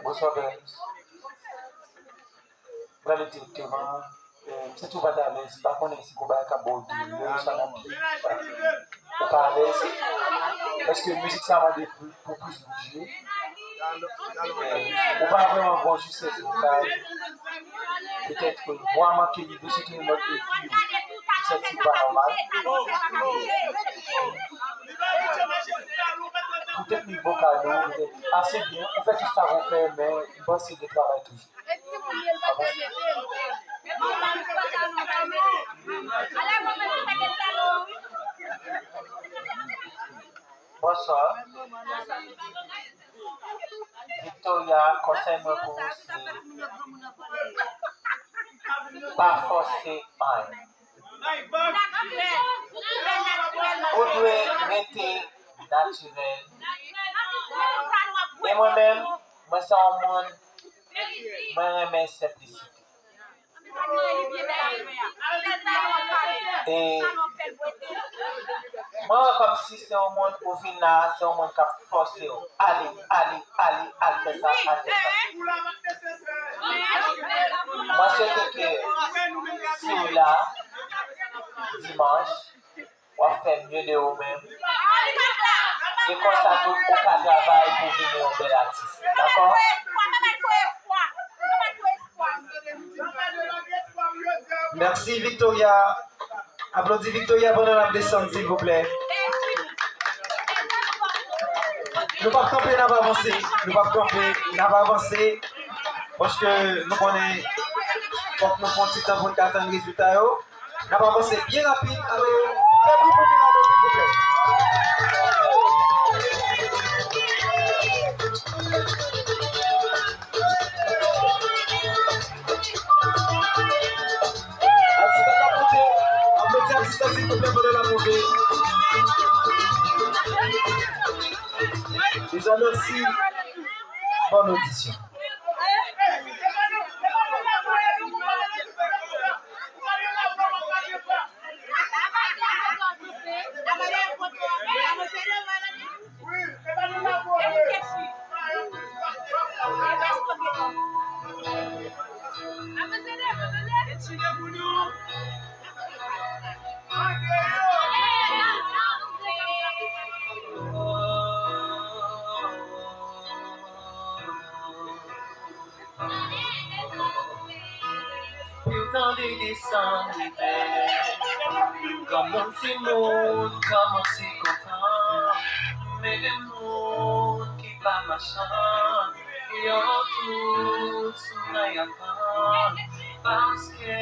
Bonswa, Bens. Prale direkteman. Eh, m santi w pa t alèz. M pa konnen si gon bagay k ap ba w doulè, oswa nan pye. Ou pa alèz. Èske mizik sa mande pou, pou plis bouje? Eh, ou pa vrèman gon jistès vokal. Petèt vwa manke nivo, sitou yon nòt egi. M santi l pa nòmal. Pou teknik vokal ou, ou ase byen. Ou fè tout sa pou w fè, men m panse gen travay toujou. Bonswa. Victoria, konsèy mwen pou ou se pa fòse anyen. Ou dwe rete natirèl. E mwen menm, mwen se yon moun, mwen renmen senplisite. E mwen wè kòmsi se yon moun ou vin la, se yon moun k ap fòse w. Ale, ale, ale, al fè sa, al fè sa. Mwen swete ke si w la, dimanch, w ap fè mye de ou menm. E konsa tou, ou ka travay pou vini yon bèl atis. Dakò? Mèsi, Victoria. Aplodi Victoria pandan l ap desann, silvouplè. Nou p ap kanpe, n ap avanse. Nou p ap kanpe, n ap avanse. Paske nou konnen fòk nou fè yon ti tan pou n ka tann rezilta yo. N ap avanse byen rapid. Alò, fè bri pou Mirano, silvouplè. Atis la k ap monte. Aplodi atis la, silvouplè, pandan l ap monte. Deja, mèsi. Bòn odisyon. Pou tande desann rive. Granmoun, timoun kòmanse kontan. Menm moun ki pa machann, yo tout sou ray avan. Paske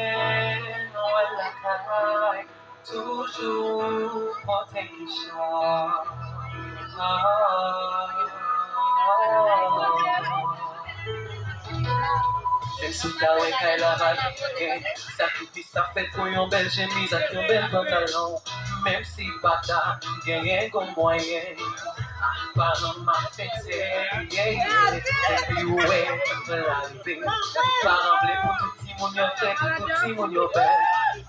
Nwèl lakay toujou pote kichòy. Menm si w ta wè kay la pa genyen, sakrifis t ap fèt pou yon bèl chemiz ak yon bèl pantalon. Menm si pa ta genyen gwo mwayen, paran m ap fete, yeah, yeah. Epi w wè, Nwèl la rive. Paran vle pou tout timoun yo fè, pou tout timoun yo bèl.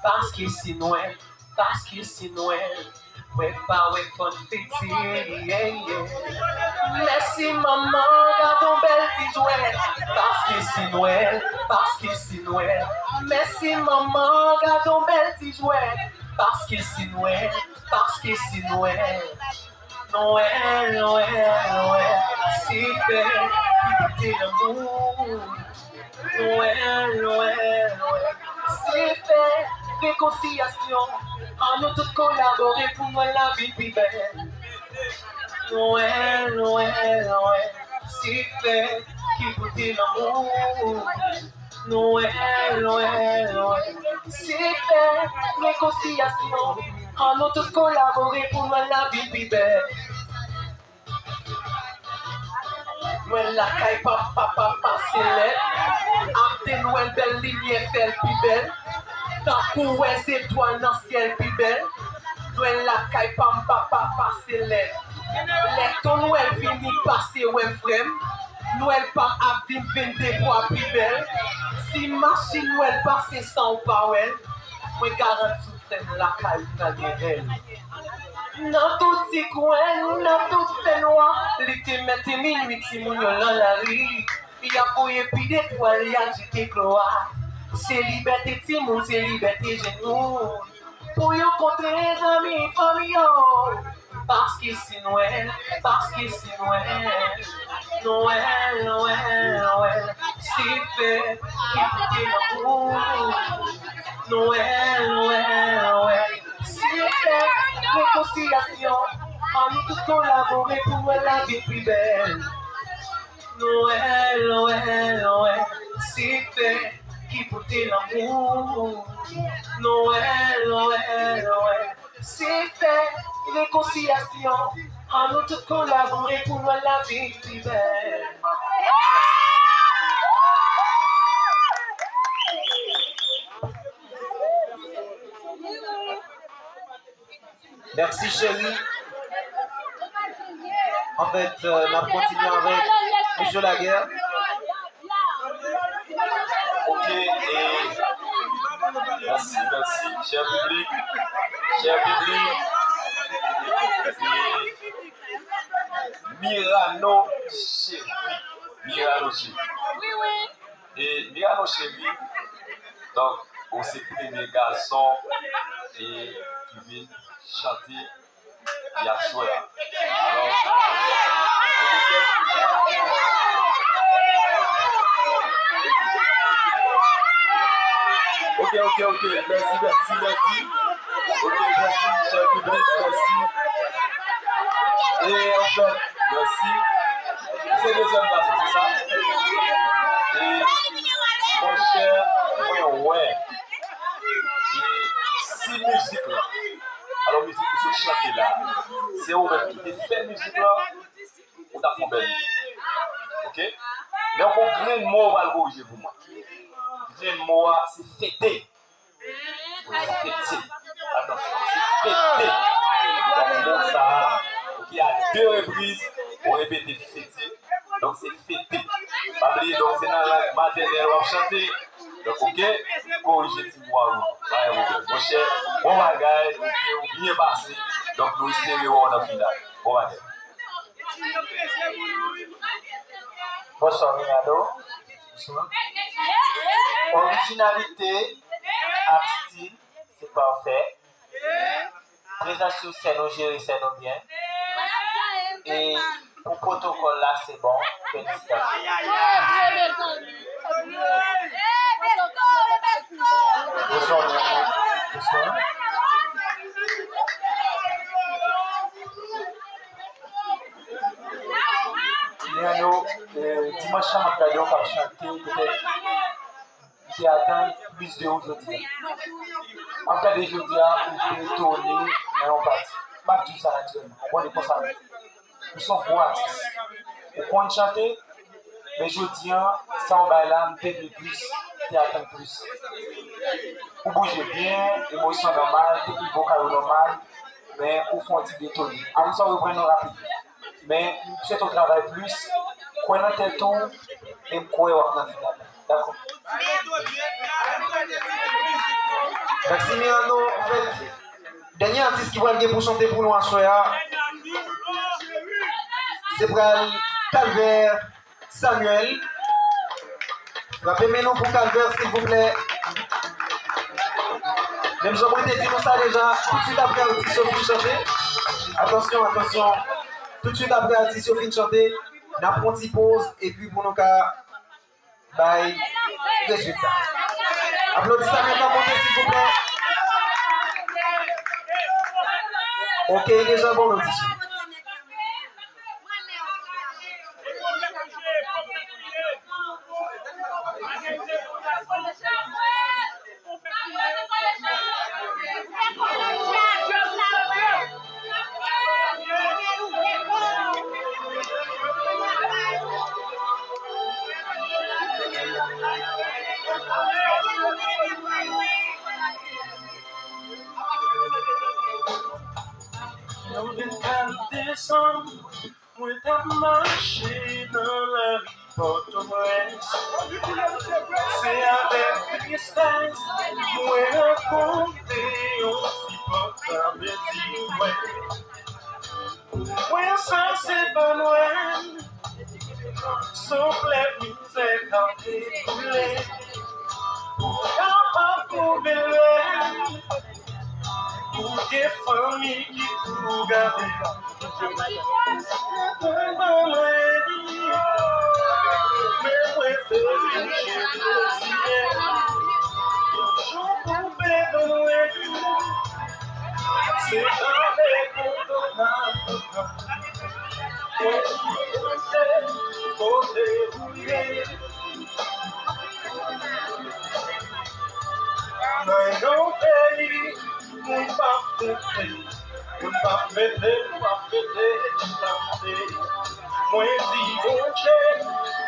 Paske se Nwèl, paske se Nwèl. Wè pa wè konfeti, yeah, yeah. Mèsi manman, gad yon bèl ti jwèt. Paske se Nwèl, paske se Nwèl. Mèsi manman, gad yon bèl ti jwèt. Paske se Nwèl, paske se Nwèl. Nwèl, Nwèl, Nwèl, se fèt ki pote lanmou. Nwèl, Nwèl, Nwèl, se fèt rekonsilyasyon. Ann nou tout kolabore pou Nwèl la vin pi bèl. Nwèl, Nwèl, Nwèl, se fèt ki pote lanmou. Nwèl, Nwèl, Nwèl, se fèt rekonsilyasyon. Ann nou tout kolabore pou Nwèl la vin pi bèl. Nwèl lakay pa m papa pase lèd. Ap de Nwèl bèl limyè fè l pi bèl. Tankou wè zetwal nan syèl pi bèl. Nwèl lakay pa m papa pase lèd. Lè ton Nwèl vini pase wè frè m. Nwèl pa m ap vin vennde fwa pi bèl. Si machin Nwèl pase san w pa wè l, mwen garanti w frè m lakay ou pral gen bèl. Nan tout ti kwen, nan tout fènwa, li te mèt te minui, timoun yo nan lari. Y ap voye pi detwal, y ap jete glwa. Se libète timoun, se libète jenn moun. Pou yo kontre zanmi, fanmi yo. Paske se Nwèl, paske se Nwèl. Nwèl, Nwèl, Nwèl, se fèt ki pote lanmou. Nwèl, Nwèl, Nwèl, se fèt rekonsilyasyon. Ann nou tout kolabore pou Nwèl la vin pi bèl. Nwèl, Nwèl, Nwèl, se fèt ki pote lanmou. Nwèl, Nwèl, Nwèl, se fèt rekonsilyasyon. Ann nou tout kolabore pou Nwèl la vin pi bèl. Mèsi, cheri. Anfèt, euh, n ap kontinye avèk Micho Laguerre. Ok, e mèsi, mèsi, chè piblik, chè piblik. E Mirano cheri, Mirano cheri. E Mirano cheri, donk, ou se premye gason e ki vin chante yaswè a. Alò, ok, ok, ok. Mèsi, mèsi, mèsi. Ok, mèsi, chè piblik, mèsi. E anfèt, mèsi. Se dezyèm gason, se sa? E monchè, mwen wè. E si mizik la, alò mizik ou sot chante la, se ou menm ki te fè mizik la, ou t ap fè yon bèl mizik. Ok? Men yon grenn mo ou pral korije pou mwen. Grenn mo a, se fete. Fete. Atansyon, se fete. Donk, mo sa a, ok, a de repriz, ou repete fete. Donk, se fete. Pa bliye, donk, se nan lang matènèl w ap chante. Donk, ok, korije ti mo a, wi. Pa gen pwoblèm. Monchè, bon bagay, ok, ou byen pase. Donk, nou espere wè w nan final. Bon bagay. Bonswa, Rinaldo. Bonswa. Orijinalite ak stil, se pafè. Prezans sou sèn, ou jere sèn ou byen. E pou pwotokòl la, se bon. Felisitasyon. Bonswa, bonswa. Leandro, eh, dimanch sa m ap gade w k ap chante, petèt, m te atann plis de ou jodi a. M ap gade jodi a, ou detone nan yon pati. M ap di w sa natirèlman, ou konnen konsa m ye. Ou se yon gwo atis. Ou konn chante, men jodi a, sa w bay la, m te vle plis, m te atann plis. Ou bouje byen, emosyon nòmal, teknik vokal ou nòmal, men ou fè yon ti detone. Apre sa, ou reprann nou rapid. Men, m swete w travay plis, kwè nan tèt ou, e m kwè w ap nan final la. Dakò. Mèsi, Mirano. Anfèt, dènye atis ki pral gen pou chante pou nou aswè a, se pral Calvaire Samuel. Frape men nou pou Calvaire, silvouplè. Menm jan mwen te di nou sa deja, toutswit apre atis yo fin chante. Atansyon, atansyon. Toutswit apre atis yo fin chante, n ap pran ti poz, epi pou nou ka bay rezilta. Aplodi Samuel nan monte, silvouplè. Ok, deja bon odisyon. Yon vennkat desanm, mwen t ap mache nan lari Pòtoprens. Se avèk tristès mwen rankontre yon ti pòtab di mwen, mwen sa se pa Nwèl, se yon flèv mizè k ap dekoule. Ou kapab twouve l bèl, ou gen fanmi ki pou gade. Mwen ban mwen li, men mwen te vin chèche siyen. Yon jou pou pèdi mwen li, se avèk kontan n ap kontan. Mwen ki kote, kote ou ye. Nan yon peyi, moun pa fete, moun pa fete, moun pa fete, moun pa fete. Mwen di Bondye,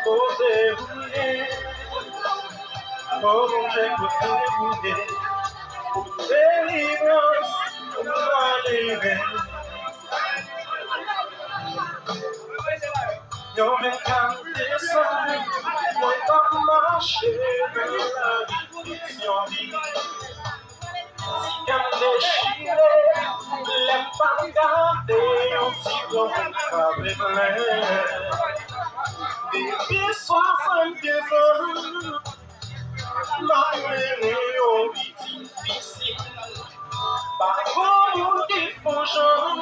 kote ou ye? O Bondye, kote ou ye? Pou delivrans, pou malere. Yon vennkat desanm, mwen t ap mache nan lari Petyonvil. Ti kè m dechire, lè m pa t gade yon ti granmoun frape plen. Depi swasannkenz an, m ap mennen yon vi difisil. Pa granmoun ki fè jan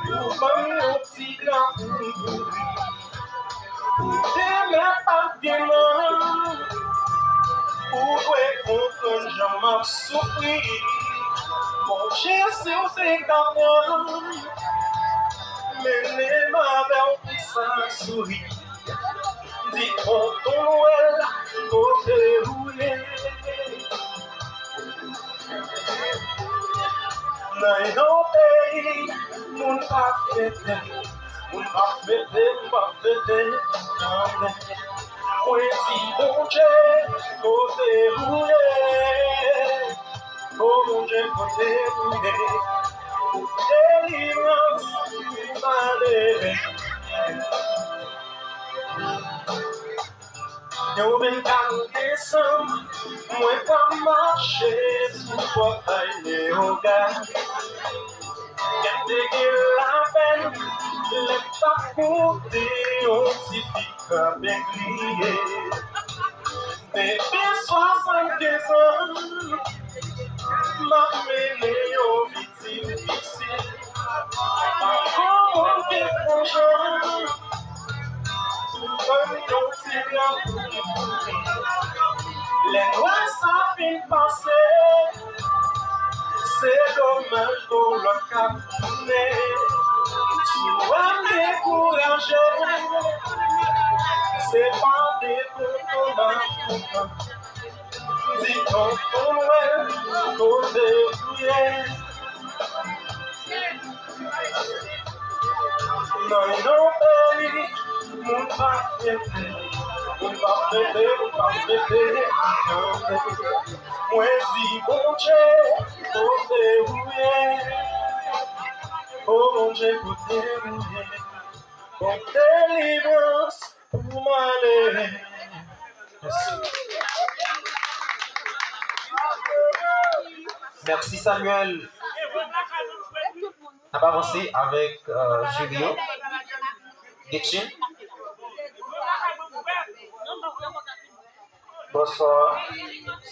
pou ban m yon ti granmoun pou ri. Pou demen pa t gen manman, ou dwe konprann jan m ap soufri. Bondye, si w te ka pran m, mennen m avè w pou sa souri. Di tonton Nwèl, kote ou ye? Nan yon peyi, moun pa fete, moun pa fete, moun pa fete, tande. Mwen di Bondye, kote ou ye? O Bondye, kote ou ye? Delivrans pou malere. Yo vin kal desanm, mwen pa mache sou pòtay Leyogàn. Kè m te gen lapèn, lè m t ap koute yon ti fi kanpe kriye. Depi swasannkenz an, m ap mennen yon vi difisil. Pa gon moun ki fè jan pou ban m yon ti gran kout men. Lè nwèl sa fin pase, se domaj gon lòt k ap tounen. Si w wè m dekouraje, se pa dekontòman pou pran. Di tonton Nwèl, kote ou ye? Nan yon peyi, moun pa fete, moun pa fete, moun pa fete. Mwen di Bondye, kote ou ye? O Bondye, kote ou ye? Bon delivrans pou malere. Mèsi. Mèsi, Samuel. N ap avanse avèk, euh, jiri yo. Getchin. Bonswa,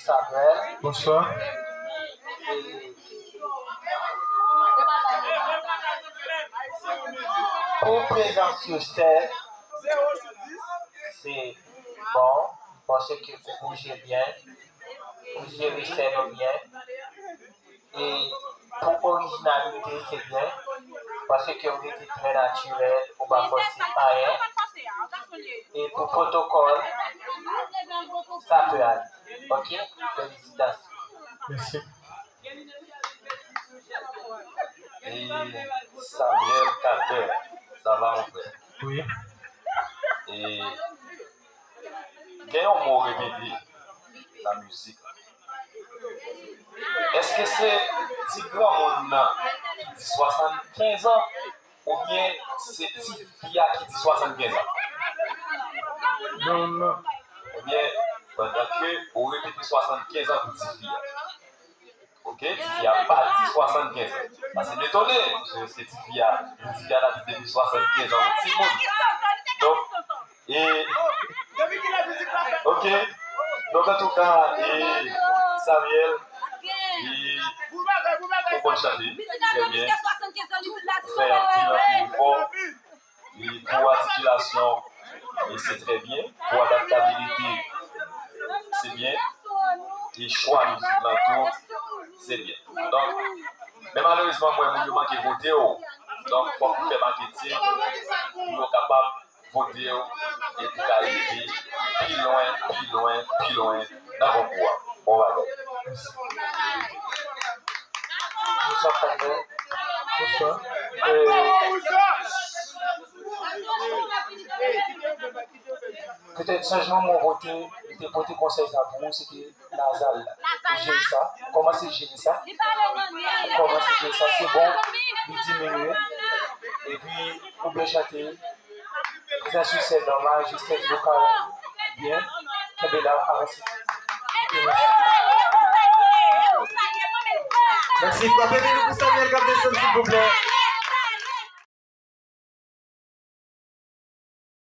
Samuel. Bonswa. Pou prezans yo, sè, se bon, paske ou bouje byen, ou jere sèn ou byen. E pou orijinalite, se byen, paske ou rete trè natirèl, ou pa fòse anyen. E pou pwotokòl, sa pe ale. Ok? Felisitasyon. Mèsi. E Samuel Calvert, sa va, mon frè? Wi. E gen yon mo w repete nan mizik la. Èske se ti granmoun nan ki di swasannkenz an, oubyen se ti fi a ki di swasannkenz an? Non, non. Ebyen, pandan ke ou repete swasannkenz an pou ti fi a. Ok, ti fi a pa di swasannkenz an. Paske m etone, se, se ti fi a, ti fi a la di depi swasannkenz an, yon timoun. Donk, e, ok. Donk, antouka, e, Samuel, e, ou konn chante, trè byen. Ou fè anpil, anpil efò. E pou atikilasyon, e se trè byen. Pou adaptabilite, se byen. E chwa mizik lan tou, se byen. Donk, men malerezman, m wè moun yo manke vote w. Donk, fòk ou fè maketing pou yo kapab vote w e pou ka rive pi lwen, pi lwen, pi lwen nan konkou a. Bon bagay. Bonswa, Fabien. Bonswa. E, petèt chanjman mwen pote, li te pote konsèy sa pou ou, se te nazal la. Ou jere sa, kòmanse jere sa. Ou kòmanse jere sa, se bon, li diminye. Epi, ou byen chante. Prezans sou sèn nòmal, jis tèt vokal byen. Kenbe la, avanse. Mèsi, frape men nou pou Samuel k ap desann, silvouplè.